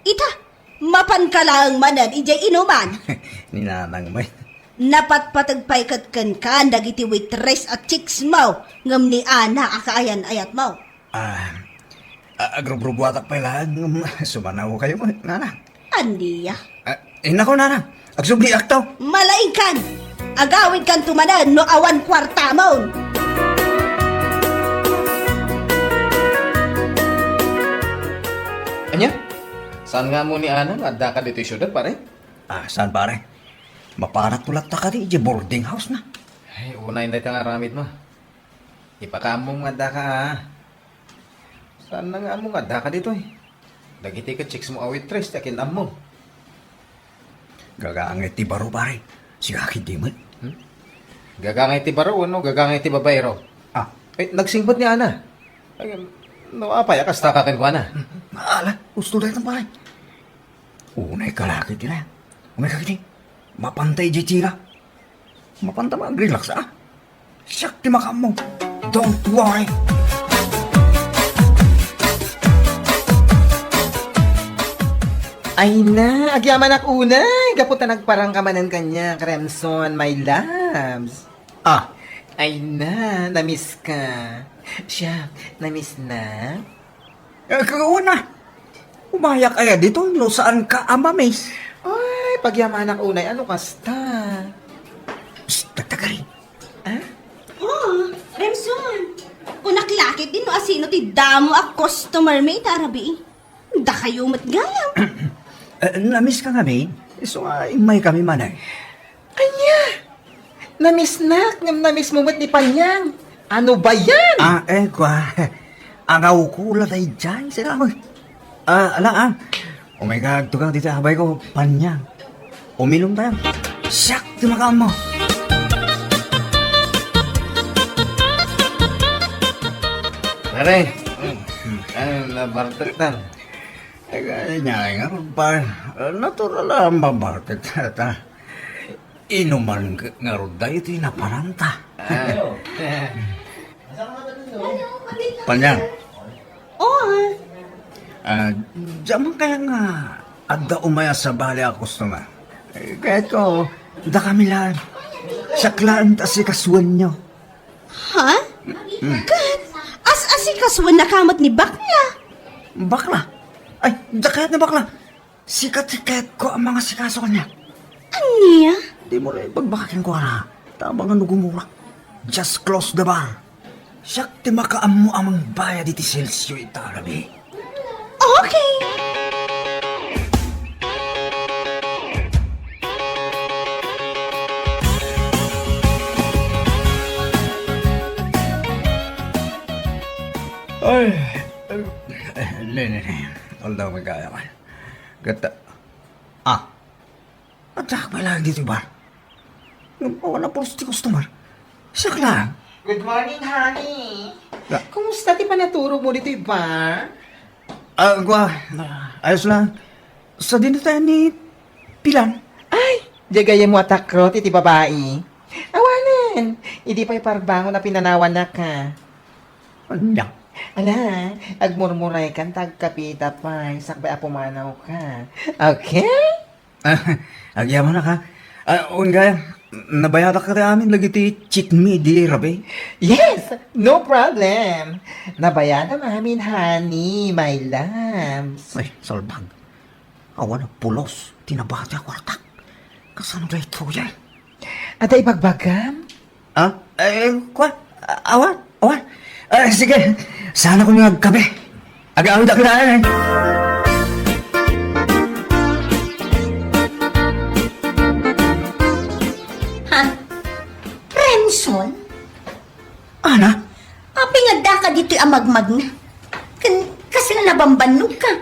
Ita, mapanka laeng manen idiay inuman. Ni nanang met. Napatpateg pay ket kenkan dagiti waitress a chicks mo ngem ni Ana a kaayan-ayatmo. Ah, a-, agrubrubuatak pay laeng ngem sumanaw kayo met, nana. Ania? Ah, eh, nako, nana. Agsubliakto. Malaingkan! Agawidkanto manen no awan kuartamon! Ania? Saan nga ammo ni Ana nga addaka ditoy siudad, pare? Ah, saan, pare? Mapanakto latta kadi idiay boarding house na. Ay, unay dayta nga aramidmo. Ipakaammom nga addaka, a. Saan nga ammo nga addaka ditoy? Dagiti ket chicks mo a waitress ti akin-ammom. Gagangay ti baro, pare. Siga ket di met. Hmm? Gagangay ti baro wenno gagangay ti babaero? Ah. Eh, nagsingpet ni Ana. Ay, no apay a kasta ka kenkuana? Ala, husto dayta, pare. Unay ka la ket ita. Unay ka ket. Mapanta idiay Chila. Mapanta mag-relax, a. Siak ti makaammo. Don't worry. Ay na, agyamanak unay, gapu ta nagparangka manen kaniak, Remson, my loves. Ah. Ay na, namiss ka. Siak, namiss na. Eh, kauna. Umayak aya ditoy no saan ka a mamiss. Ay, pagyamanak unay, ano kasta? Psst, tagtagari. Ah? Oh, Remson. Kunak la ket din no asino ti damo a customer mi ita a rabii. Dakayo met gayam. Eh, namiss ka ngamin? Isu nga immay kami manen. Ania? Namiss nak, ngem namiss mo met ni Panyang. Ano ba yan? Ah, eh, kwa. Angawko la daydiay, sika mo. Ah, ala, ah. Umay ka, agtugang dita abay ko, Panyang. Uminom tayo. Siak, ti makaammo. Pare. Mm. Ay, nabartek tan. Ay, nga, nga, par, natural ang mabartek ta. Inuman nga, nga ruda iti naparanta. Ah. Panyang. Oh. Ah, diak man kaya nga adda umay a sabali a customer. Eh, kaya ko, da kami lang. Siak lang ta si kasuan nyo. Ha? Hmm. Ket, as-asikasuennaka met ni bakla? Bakla? Ay, da kayat ni bakla. Sika ti kayatko a mangasikaso kaniak. Ania? Di mo la ibagbaka kenkuana. Tabang no gumurak. Just close the bar. Siak ti makaammo a mangbayad iti salesyo ita a rabii. Okay. Ay, ne, ne, ne. Although may kaya man. Gata. Ah. Adda pay laeng ditoy bar. Ngem awan a pulos ti customer. Siak laeng. Good morning, honey. Ah. Kumusta ti panaturog mo ditoy bar? Ah, gua, ah, ayos lang. Sadino tayo ni Pilan? Ay, diay gayyem mo a takrot iti babai. Awanen, idi pay parbangon a pinanawannak. Ania? Ala, agmurmuraykan ta agkapita pay, sakbay a pumanawka. Okay? Ah, agyamanak, ha? Ah, wen gayam, nabayadak kadi amin dagiti cheat me idi rabii? Yes! No problem! Nabayadam amin, honey, my loves. Ay, salbag. Awan a pulos ti nabati a kuartak. Kasano daytoy? Adda ibagbagam? Ah? Eh, kua? Awan, awan. Ah, sige, saan ako nga agkape? Agaawid ako na, eh. Ha? Remson? Ana? Apay nga addaka ditoy a magmagna? Ken kasla nabambannog ka?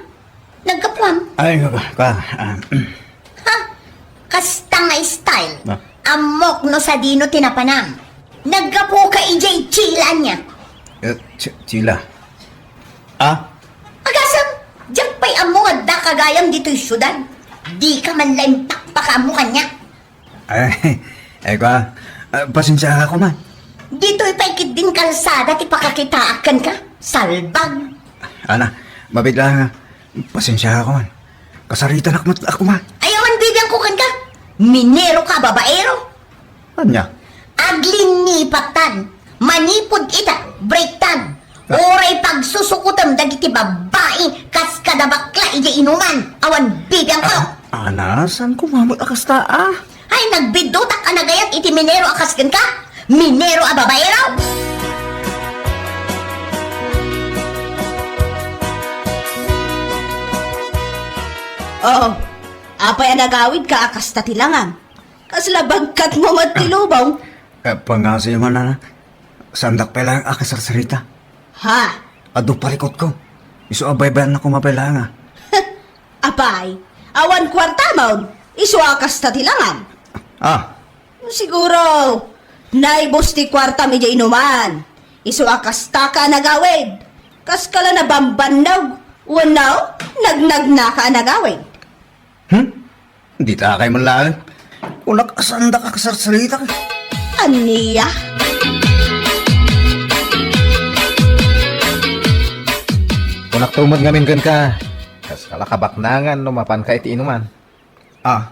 Naggapuam? Ay, ka, ka, ah, Ha? Kasta nga style. Ah. Ammok no sadino ti napanam. Naggapuka idiay Chile ania. Eh, Ch-, Chile. Ah? Agasem, diak pay ammo nga addaka gayam ditoy siudad. Dika man la impakpakaammo kaniak. Ay, ay, kua, ah, pasensiaak man. Ditoy pay ketdin kalsada ti pakakitaak kenka, salbag. Ana, mabiit la, pasensiaak man. Kasaritanak met ako man. Ay, awan bibiangko kenka. Minero ka, babaero. Ania? Aglinipattan. Manipud ita, breaktan. Ah. Uray pagsusukotem dagiti babbai kas kada bakla idiay inuman. Awan bibiangko. Ah, ana, saan ko mamut a kasta, ah? Ay, nagbiddutak a nagayat iti minero a kas kenka? Minero a babaero? Oo. Apay a nagawidka a kasta ti langam? Kasla bagkatmo met ti lubong. Eh, pangngaasim man, ana. Saandak pay laeng a kasarsarita. Ha? Adu parikutko. Isu a baybayannak koma pay laeng, ah. Apay, awan kuartamon, isu a kasta ti langam. Ah. Siguro, naibus ti kuartam idiay inuman. Isu a kastaka a nagawid. Kaska la nabambannog, wenno nagnagnaka a nagawid. Hmm? Ditakay man laeng. Kunak a saandak a kasarsarita. Ania? Kunak met ngamin kenka, kaskala kabaknangan no mapanka iti inuman. Ah,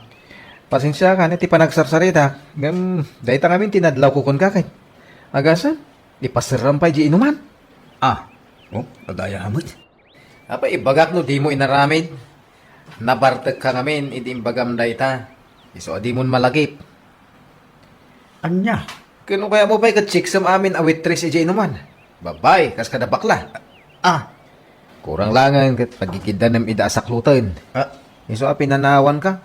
pasensiakan iti panagsarsaritak, ngem dayta ngamin ti nadlawko kenka ket agasem, ipaserrem pay diay inuman. Ah, oh, adaya met. Apay, ibagak no dimo inaramid? Nabartekka ngamin idi imbagam dayta. Isu a dimon malagip. Ania? Ken no kayatmo pay ket siksem amin a waitress idiay inuman. Babbai, kas kada bakla. Ah. Kurang laengen ket pagikiddanem ida a sakloten. Ah. Isu a pinanawanka.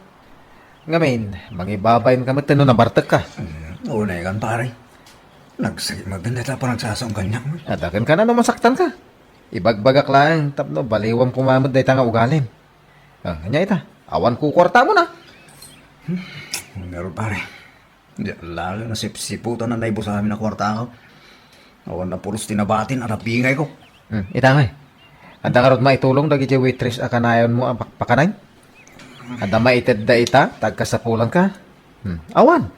Ngamin, mangibabainka met no nabartekka. Hmm, unay kan, pare. Nagsakit met dayta a panagsasaom kaniak. Adda kenka no masaktanka. Ibagbagak laeng tapno baliwam koma met dayta nga ugalim. Ah, ania ita? Awan kukuartamon, ah. Hmm, ngarud, pare. Diak laeng a sipsiputan a naibus amin a kuartako. Awan a pulos ti nabatin a nabingayko. Hmm, ita ngay. Adda ngarud maitulong dagidiay waitress a kanayonmo a pakpakanen? Adda maitedda ita ta agkasapulanka? Hmm, awan.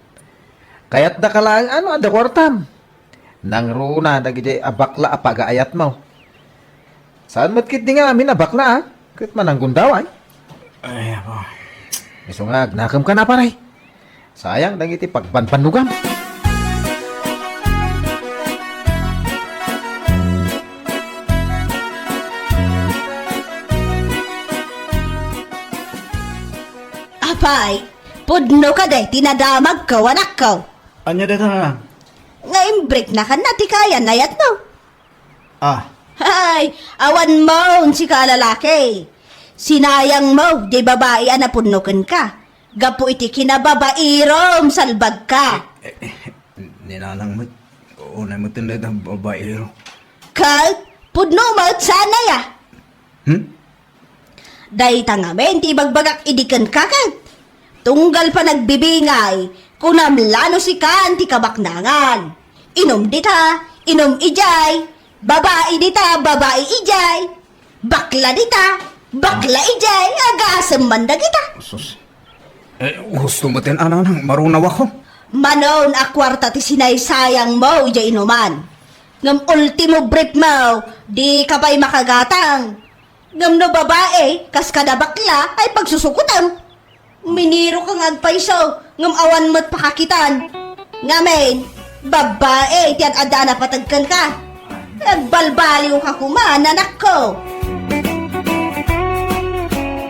Kayatdaka laeng a no adda kuartam. Nangruna dagidiay a bakla a pagaayatmo. Saan met ketdi nga amin a bakla, a? Ket mananggundaway. Ay, apo. Isu nga agnakemka na, pare. Sayang dagiti pagbanbannogam. Apay, pudno kadi ti nadamagko, anakko? Ania dayta, nanang? Nga imbreaknakan na ti kayan ayatmo. Ah. Ay, awan mo, sika a lalaki. Sinayang mo, di babai a napudno kenka. Gapu iti kinababairom, salbagka. Eh, eh, ni nanang met, unay met dayta babairo. Ket, pudno met, saan aya? Hmm? Dayta ngamin ti ibagbagak idi kenka ket. Tunggal panagbibingay, kunam la no sikan ti kabaknangan. Inum dita, inum idiay. Babai dita, babai idiay. Bakla dita, bakla idiay. Agasem man dagita. Sus. Eh, husto met ti nanang, marunawakon. Manon a kuarta ti sinaysayang mo idiay inuman. Ngem ultimo brief mo, di ka pay makagatang. Ngem no babae, kas kada bakla, ay pagsusukotem. Miniro ka nga agpayso, ngem awan met pakakitan. Ngamin, babae ti ad-adda a napateg kenka. Agbalbaliw ka koma, nanakko.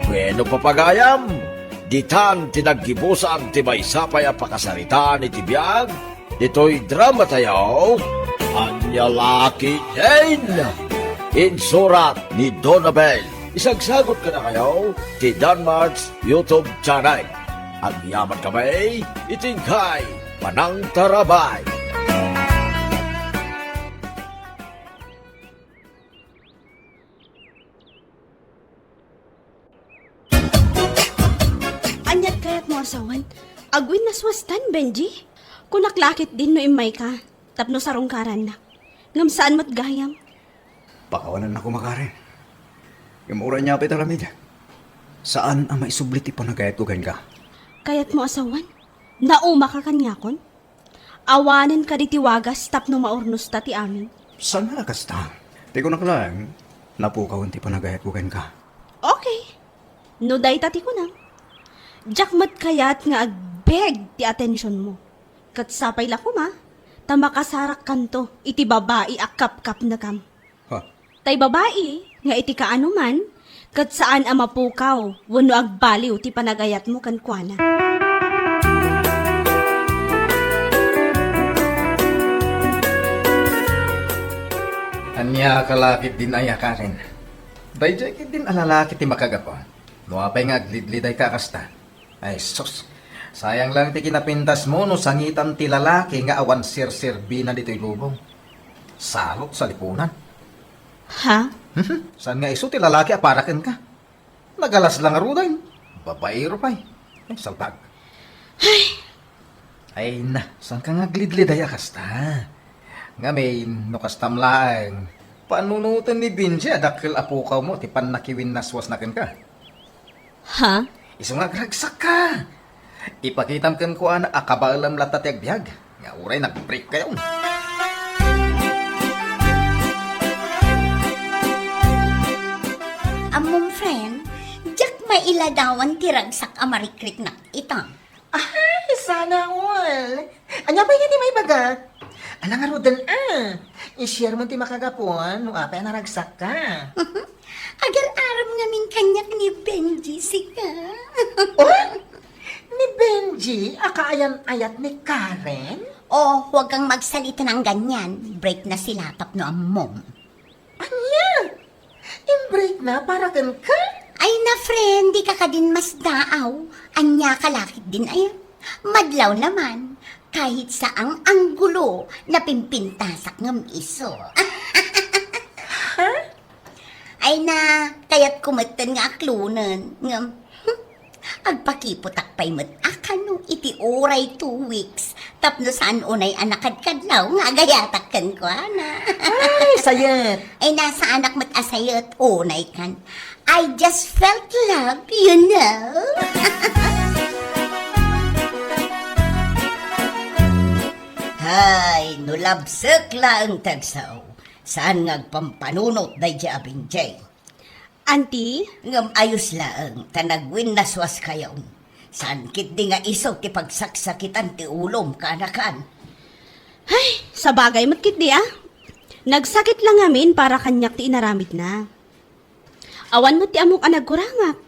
Bueno, papagayam, ditan ti naggibusan ti maysa pay a pakasaritaan iti biag ditoy drama tayo, Ania La Ketdin. Insurat ni Donabel. Isagsagot kadakayo ti Danmart's YouTube channel. Agyaman kami iti inkay panangtarabay. Ania't kayatmo a sawen? Agwinnaswastan, Benji? Kunak la ketdin no immayka, tapno sarungkarannak. Ngem saan met gayam. Pakawanannak koma, Karen. Ngem uray ania pay ti aramidek, saan a maisubli ti panagayatko kenka. Kayatmo a sawen? Naumaka kaniakon? Awanen kadi ti wagas tapno maurnosta ti amin. Saan a kasta. Ti kunak laeng, napukawen ti panagayatko kenka. Okay. No dayta ti kunam, diak met kayat nga agbeg ti atensionmo. Ket sapay la koma, ta makasarakkanto iti babai a kapkapnekam. Ha? Tay babai nga iti kaanoman, ket saan a mapukaw wenno agbaliw ti panagayatmo kenkuana. Ania ka la ketdin aya, Karen? Daydiay ketdin a lalaki ti makagapu. No apay nga aglidlidayka a kasta? Ay, sus. Sayang lang ti kinapintasmo no sangitan ti lalaki nga awan serserbina ditoy lubong. Salot sa lipunan. Ha? Mhm. Saan nga isu ti lalaki a para kenka? Nagalas la ngaruden. Babaero pay. Ay, salbag. Ay. Ay na, saan ka nga aglidliday a kasta? Ngamin, no kastam laeng, panunoten ni Benji a dakkel a pukawmo ti pannakiwinnaswasna kenka. Ha? Isu nga agragsakka. Ipakitam kenkuana a kabaelam latta ti agbiag, nga uray nag-break kayo. Ammom, friend, diak mailadawan ti ragsak a marikriknak ita. Ay, sana all. Ania pay nga ti maibaga? Ala ngaruden a. I-share mo ti makagapuan no apay a naragsakka. Agar-aram ngamin kaniak ni Benji sika. Oh? Ni Benji a kaayan-ayat ni Karen? Oh, huwag kang magsalita ng ganyan. Break na sila tapno ammom. Ania? Imbreak na para kenka? Ay na, friend, di ka kadin masdaaw. Ania ka la ketdin aya? Madlaw naman, kahit saang anggulo, napimpintasak ngem isu. Ha? Ay na, kayatko metten nga aklonen, ngem, hmm, agpakiputak pay met a kano iti uray two weeks tapno saan unay a nakadkadlaw nga agayatak kenkuana. Ay, sayet! Ay, nasaanak met a sayet, unay kan. I just felt love, you know. Hay, no labsek laeng ti agsao, saan nga agpampanunot daydi a Benji. Anti? Ngem ayos laeng ta nagwinnaswaskayon. Saan ketdi nga isu ti pagsaksakitan ti ulom, kaanakan? Ay, sabagay met ketdi a. Nagsakit la ngamin para kaniak ti inaramidna. Awan met ti ammok a nagkurangak.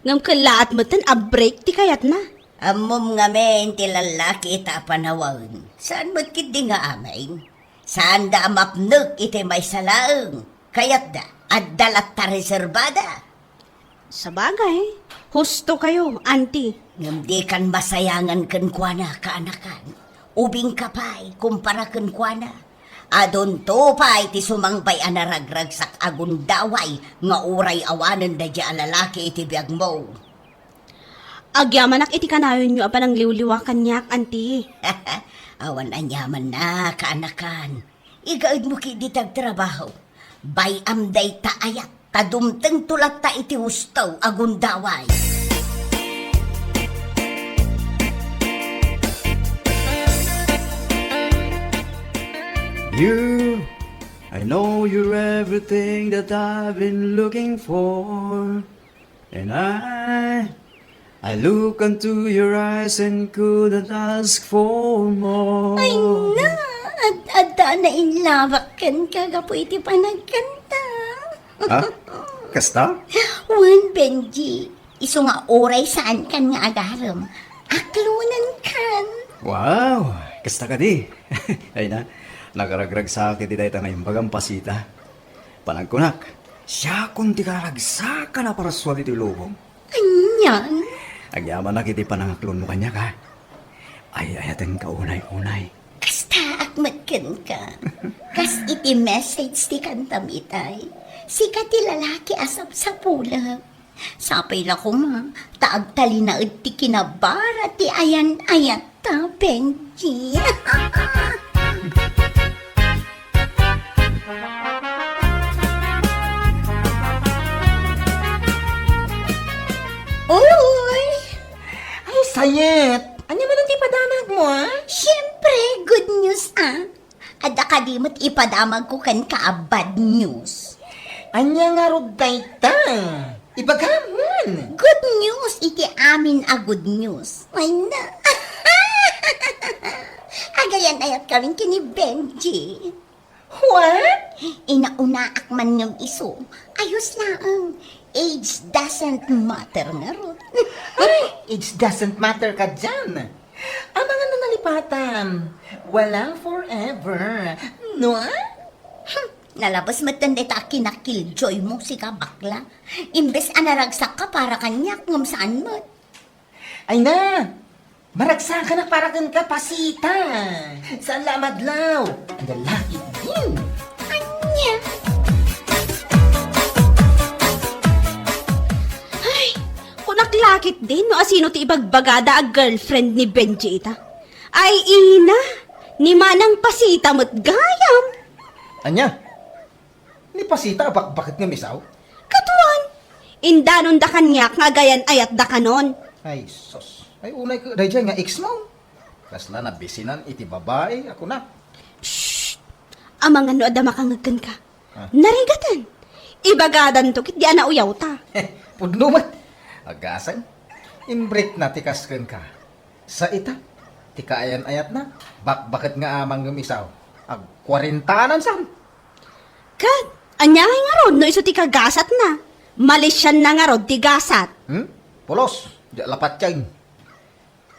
Ngem kellaat metten a break ti kayatna. Ammom ngamin ti lallaki ita a panawen. Saan met ketdi nga amin? Saanda a mapnek iti maysa laeng. Kayatda, adda latta reserbada. Sabagay, husto kayo, Auntie. Ngem dikan masayangan kenkuana, kaanakan. Ubingka pay, kumpara kenkuana. Adunto pay ti sumangbay a naragragsak a gundaway nga uray awanen daydi a lalaki iti biagmo. Agyamanak iti kanayonyo a panangliwliwa kaniak, Auntie. Awan aniamanna, kaanakan. Igaedmo ketdi ti agtrabaho. Bay-am dayta ayat, ta dumtengto latta iti husto a gundaway. You I know you're everything that I've been looking for. And I, I look into your eyes and couldn't ask for more. Ay na! Ad-, adda na inlabak kenka gapu iti panagkanta. Ha? Kasta? Wen, Benji. Isu nga uray saankan nga agarem, aklonenkan. Wow! Kasta kadi? Ay na, nakaragragsak iti dayta nga imbagam, Pasita. Panagkunak, siakon ti kararagsakan a parsual iti lubong. Anian? Agyamanak iti panangaklonmo kaniak, ha? Ay-ayatenka unay-unay. Kastaak met kenka. Kas iti message ti kantam itay, sika ti lalaki a sapsapulek. Sapay la koma ta agtalinaed ti kinabara ti ayan-ayatta, Benji. Uy! Ay, sayet! Ania manen ti padamagmo, a? Siyempre, good news, a. Adda kadi met ipadamagko kenka a bad news. Ania ngarud dayta? Ibagam man. Good news iti amin a good news. Ay na. Agayan-ayatkamin ken ni Benji. What? Inaunaak man ngem isu. Ayos laeng. Age doesn't matter ngarud. Ay, age doesn't matter kadian. Amangan no nalipatan, walang forever. No? Hmm, nalabes metten dayta a kinakiljoymo, sika bakla. Imbes a naragsakka para kaniak, ngem saan met. Ay na! Maragsakanak para kenka, Pasita. Saan la a madlaw? Ang lalaki din. Ania? Ay, kunak la ketdin no asino ti ibagbagada a girlfriend ni Benji ita. Ay, ina, ni Manang Pasita met gayam. Ania? Ni Pasita a bakbaket nga misaw? Kaduan, indanonda kaniak nga agayan-ayatda kanon. Ay, sus. Ay, unay ka, dayjay nga ex mo. Kasla nabisinan iti babai, a kunak. Shh! Amangan no adda makangeg kenka. Ah. Narigaten. Ibagadanto ketdi a nauyawta. Pudno met. Agasang. Imbrekna ti kas kenka. Sa ita, ti kaayan-ayatna, bakbaket nga amang ngem isaw. Agkuarentanan san. Ket, ania ngay ngarud no isu ti kagasatna? Malisianna ngarud ti gasat. Hmm? Pulos, di lapateng.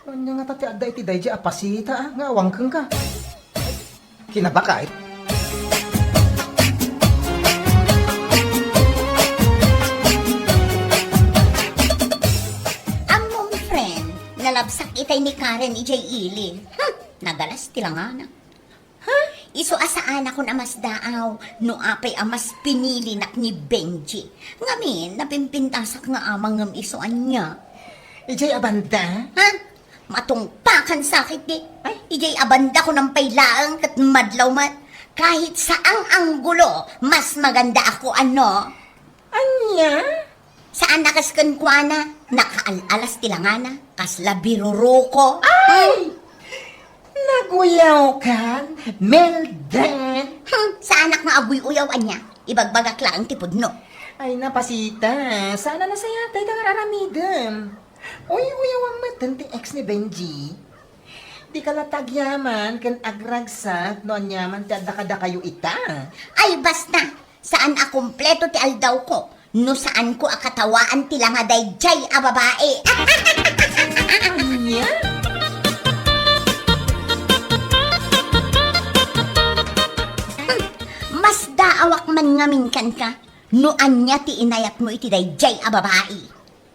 Ania ngata ti adda iti daydi a Pasita, a, nga awan kenka? Kinabakay? Ammom, friend, nalabsak itay ni Karen idiay ili. Hmm, nagalas ti langana. Ha? Isu a saanakon a masdaaw no apay a mas pinilinak ni Benji. Ngamin, napimpintasak nga amang ngem isu ania. Idiay a banda? Ha? Matungpakan sakit di. Ay. Idiay a banda kunam pay laeng ket madlaw met. Kahit saang anggulo, mas maganda ako, ano? Ania? Saan a kas kenkuana, nakaal-alas ti langana, kasla biruruko. Ay! Naguyawkan, Mildred? Hmm, saanak nga aguy-uyaw, ania? Ibagbagak laeng ti pudno. Ay, na, Pasita, saan a nasayat dayta nga aramidem. Uy-uyawam metten ti ex ni Benji. Dika la tagyaman ken agragsak no aniaman ti adda kadakayo ita. Ay, basta! Saan a kumpleto ti aldawko no saanko a katawaan ti langa daydiay a babai. Ania? Masdaawak man ngamin kenka no ania ti inayatmo iti daydiay a babai.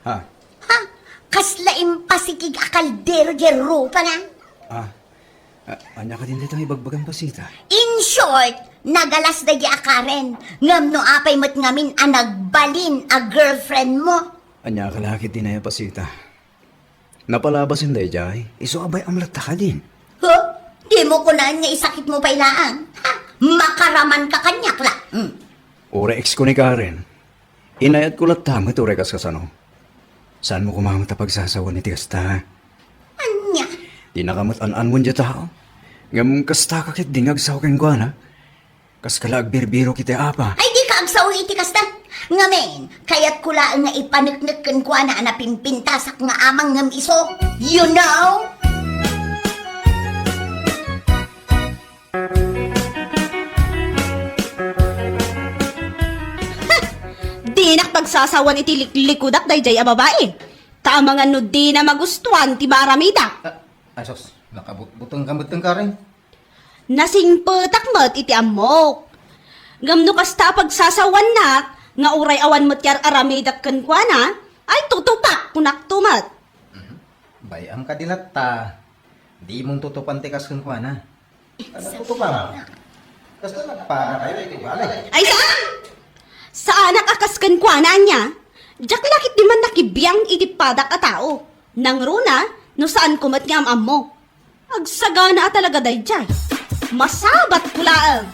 Ha? Ha? Kasla impasikig a kaldero diay rupana? Ah, a-, ania kadin dayta nga ibagbagam, Pasita? In short, nagalas daydi a Karen, ngem no apay met ngamin a nagbalin a girlfriend mo? Ania ka la ketdin aya, Pasita? Napalabasen daydiay, isu a bay-am latta kadin. Huh? Dimo kunaan nga isakitmo pay laeng. Ha? Makaramanka kaniak la. Hmm. Uray ex ko ni Karen. Inayatko latta met uray kaskasano. Saanmo koma met a pagsasawen iti kasta. Ania? Dinaka met an-anmon diay tao. Ngem kastaka ketdin nga agsaw kenkuana. Kaska la agbirbirok iti apa. Ay, dika agsao iti kasta. Ngamin, kayatko laeng nga ipaneknek kenkuana a napimpintasak nga amang ngem isu. You know? Dinak pagsasawan iti liklikudak daydiay a babai. Ta amangan no dina magustuan ti maaramidak. Ah, ay, sus, nakabutbuteng ka met, Karen. Nasingpetak met iti ammok. Ngem no kasta a pagsasawannak, nga uray awan met ti ar-aramidak kenkuana, ay tutupak, kunakto met. Mhm. Bay-am kadi latta. Di mong tutupan ti kas kenkuana. Ano, tutupan? Kasta nagpana kayo iti balay. Ay, saan? Saanak a kas kenkuana, ania? Diak la ketdi man nakibiang iti padak a tao. Nangruna, no saanko met nga am-ammo. Agsagana a talaga daydiay. Masabatko laeng.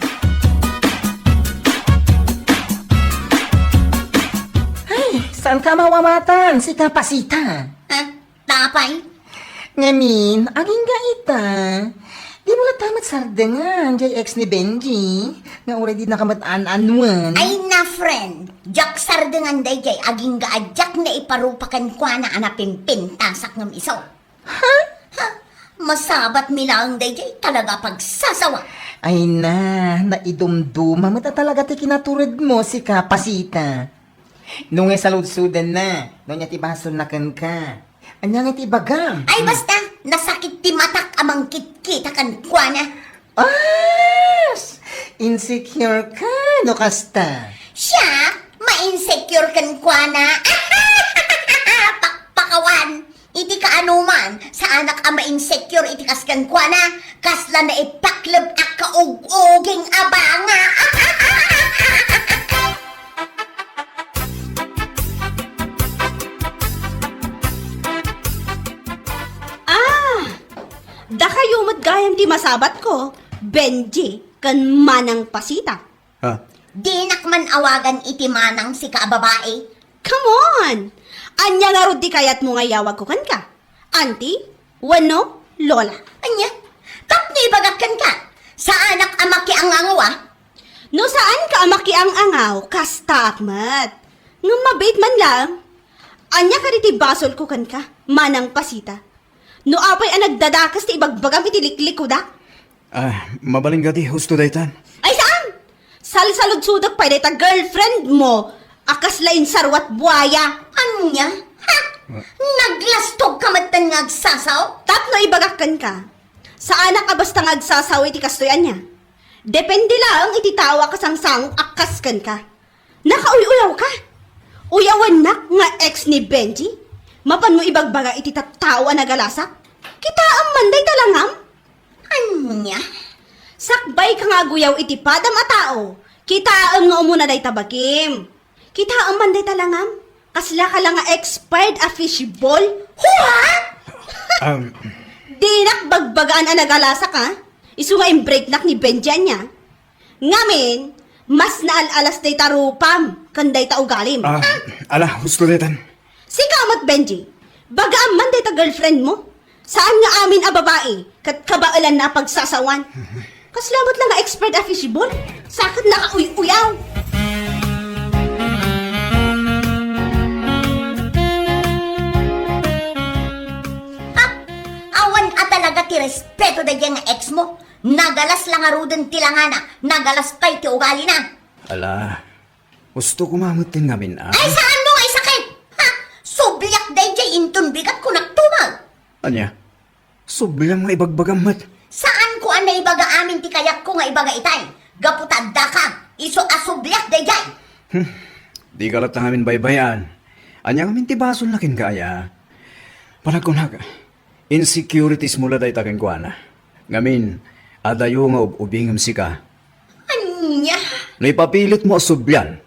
Ay, saan ka mawawatan, sika Pasita? Ha? Tapay? Ngamin, agingga ita. Di mo latta met sardengan, jay ex ni Benji, nga uray di nakamat-an-anuen. Ay na, friend. Diak sardengan daydiay, agingga a diak naiparupa kenkuana a napimpintasak ngem isu. Ha? Ha? Masabat mi laeng daydiay talaga pagsasawa. Ay na, naidumduma met a talaga ti kinatured mo, sika Pasita. No nga saludsodanna, no ania ti basolna kenka. Ania nga ti ibagam? Ay, basta, nasakit ti matak a mangkitkita kenkuana. As! Insecure ka, no kasta? Siak, ma-insecure kenkuana. Pakpakawan! Iti kaanuman, saanak a ma-insecure iti kas kenkuana, kasla naipakleb a kaug-uging a banga. Ah! Dakayo met gayam ti masabatko, Benji ken Manang Pasita. Ha? Dinak man awagan iti manang, sika a babai. Come on! Ania ngarud ti kayatmo nga iyawagko kenka? Auntie? Wenno Lola? Ania? Tapno ibagak kenka, saanak a makiangangaw a. No saanka a makiangangaw, kastaak met. Ngem mabiit man laeng. Ania kadi ti basolko kenka, Manang Pasita? No apay a nagdadakes ti ibagbagam iti liklikudak? Ah, mabalin gadi, husto daytan. Ay, saan? Salsaludsodek pay dayta girlfriend mo a kasla insaruat buaya. Ania? Ha? Wa- Naglastog ka metten nga agsasao? Tapno ibagak kenka, saanak a basta nga agsasao iti kastoy, ania? Depende laeng iti tao a kasangsangok a kas kenka. Nakauy-uyaw ka? Uyawennak nga ex ni Benji? Mapanmo ibagbaga iti tattao a nagalasak? Kitaem man dayta langam? Ania? Sakbay ka nga aguyaw iti padam a tao. Kitaem nga umuna dayta bagim. Kitaem man dayta langam. Kasla ka la nga expired a fishball. What? Um. Dinak bagbagaan a nagalasak, ha? Isu nga imbreaknak ni Benji, ania? Ngamin, mas naal-alas dayta rupam ken dayta ugalim. Ah, ala, husto daytan. Sika met, Benji, bagaam man dayta girlfriend mo. Saan nga amin a babai ket kabaelanna a pagsasawan. Kasla met la nga expert a fishball. Saket nakauy-uyaw. Ha? Awan a talaga ti respeto daydiay nga ex mo. Nagalas la ngaruden ti langana, nagalas pay ti ugalina. Ala, husto koma met ti ngamin, a? Ay, saanmo nga isakit? Ha? Subliak daydiay inton bigat, kunak tumaw. Ania? Subliam nga ibagbagam met? Saanko a naibaga amin ti kayatko nga ibaga itay. Gapu ta addaka, isu a subliak daydiay. Hmm. Dika latta ngamin baybay-an. Ania ngamin ti basolna kenka, aya? Panagkunak, insecurities mo la dayta kenkuana. Ngamin, adayo nga ub-ubingem sika. Ania? No ipapilit mo a sublian,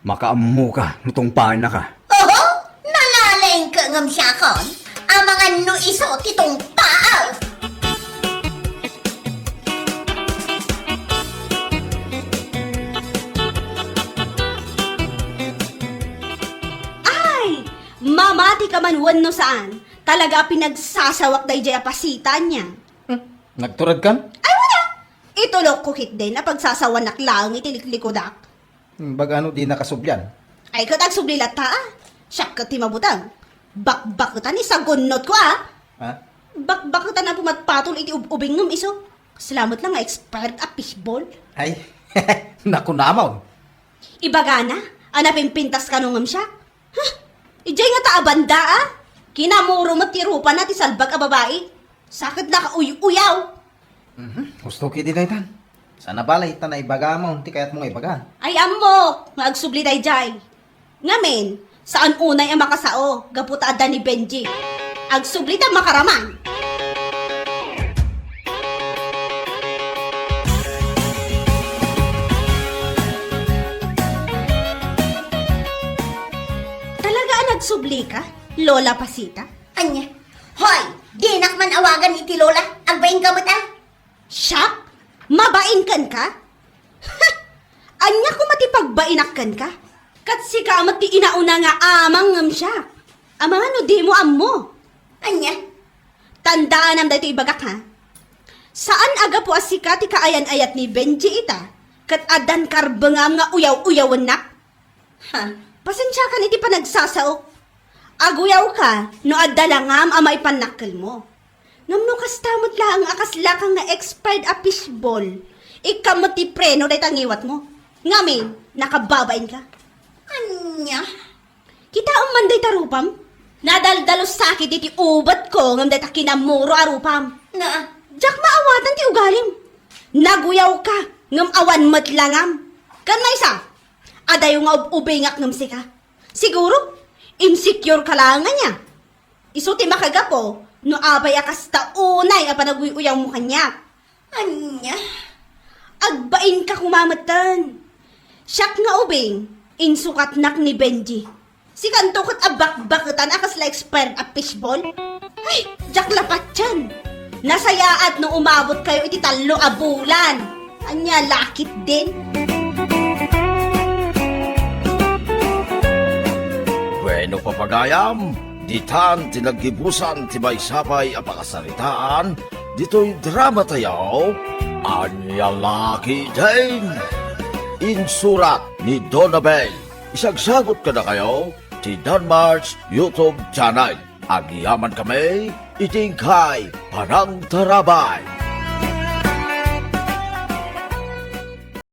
makaammo ka no tungpaenna ka. Oho, nalalaing ka ngem siakon. Amangan no isu ti tungpaa. Ay! Mamati ka man wenno saan, talaga a pinagsasawak daydiay a Pasita, ania. Hmm, nagturedkan? Ay, wala! Itulokko ketdin a pagsasawanak laeng iti liklikudak. Hmm, bagano di nakasublian? Ay, ket agsubli latta, a. Siak ket ti mabuteng. Bakbaketan ni sagunnotko, a. Ha? Bakbaketan a pumatpatol iti ub-ubingngem isu. Kasla met la nga expired a fishball. Ay, nakunamon. Ibagana, a napimpintas kano ngem siak. Huh? Idiay ngata a banda, a. Kinamuro met ti rupana ti salbag a babai. Sa ket nakauy-uyaw. Mhm. Husto ketdi daytan. Saan a bale ta naibagam ti kayatmo nga ibaga. Ay, ammok nga agsubli daydiay. Ngamin, saan unay a makasao gapu ta adda ni Benji. Agsubli ta makaraman. Talaga a nagsublika, Lola Pasita? Ania? Hoy, dinak man awagan iti Lola. Agbainka met, a. Siak? Mabain kenka? Ha! Ania koma ti pagbainak kenka? Ket sika met ti inauna nga amang ngem siak. Amangan no dimo ammo. Ania? Tandaanam daytoy ibagak, ha. Saan a gapu a sika ti kaayan-ayat ni Benji ita, ket addan karbengam nga uyaw-uyawennak? Ha, pasensiakan iti panagsasaok. Aguyawka no adda langam a maipannakkelmo. Ngem no kasta met laeng a kaslaka nga expired a fishball, ikkam met ti preno dayta ngiwatmo. Ngamin, nakababainka. Ania? Kitaem man dayta rupam? Nadaldalusak iti ubetko ngem dayta kinamuro a rupam. Na. Diak maawatan ti ugalim. Naguyawka ngem awan met langam. Ken maysa, adayo nga ub-ubingak ngem sika. Siguro, insecure ka laeng ania. Isu ti makagapu no apay a kasta unay a panaguy-uyawmo kaniak. Ania? Agbainka koma metten. Siak nga ubing, insukatnak ni Benji. Sikanto ket a bakbaketan a kasla expired a fishball? Ay, diak la patien. Nasayaat no umabotkayo iti tallo a bulan. Ania la ketdin? Bueno, papagayam, ditan ti naggibusan ti maysa pay a pakasaritaan ditoy dramatayo, Ania la ketdin? Insurat ni Donabel. Isagsagut kadakayo ti Danmar's YouTube channel. Agyamankami iti inkay panangtarabay.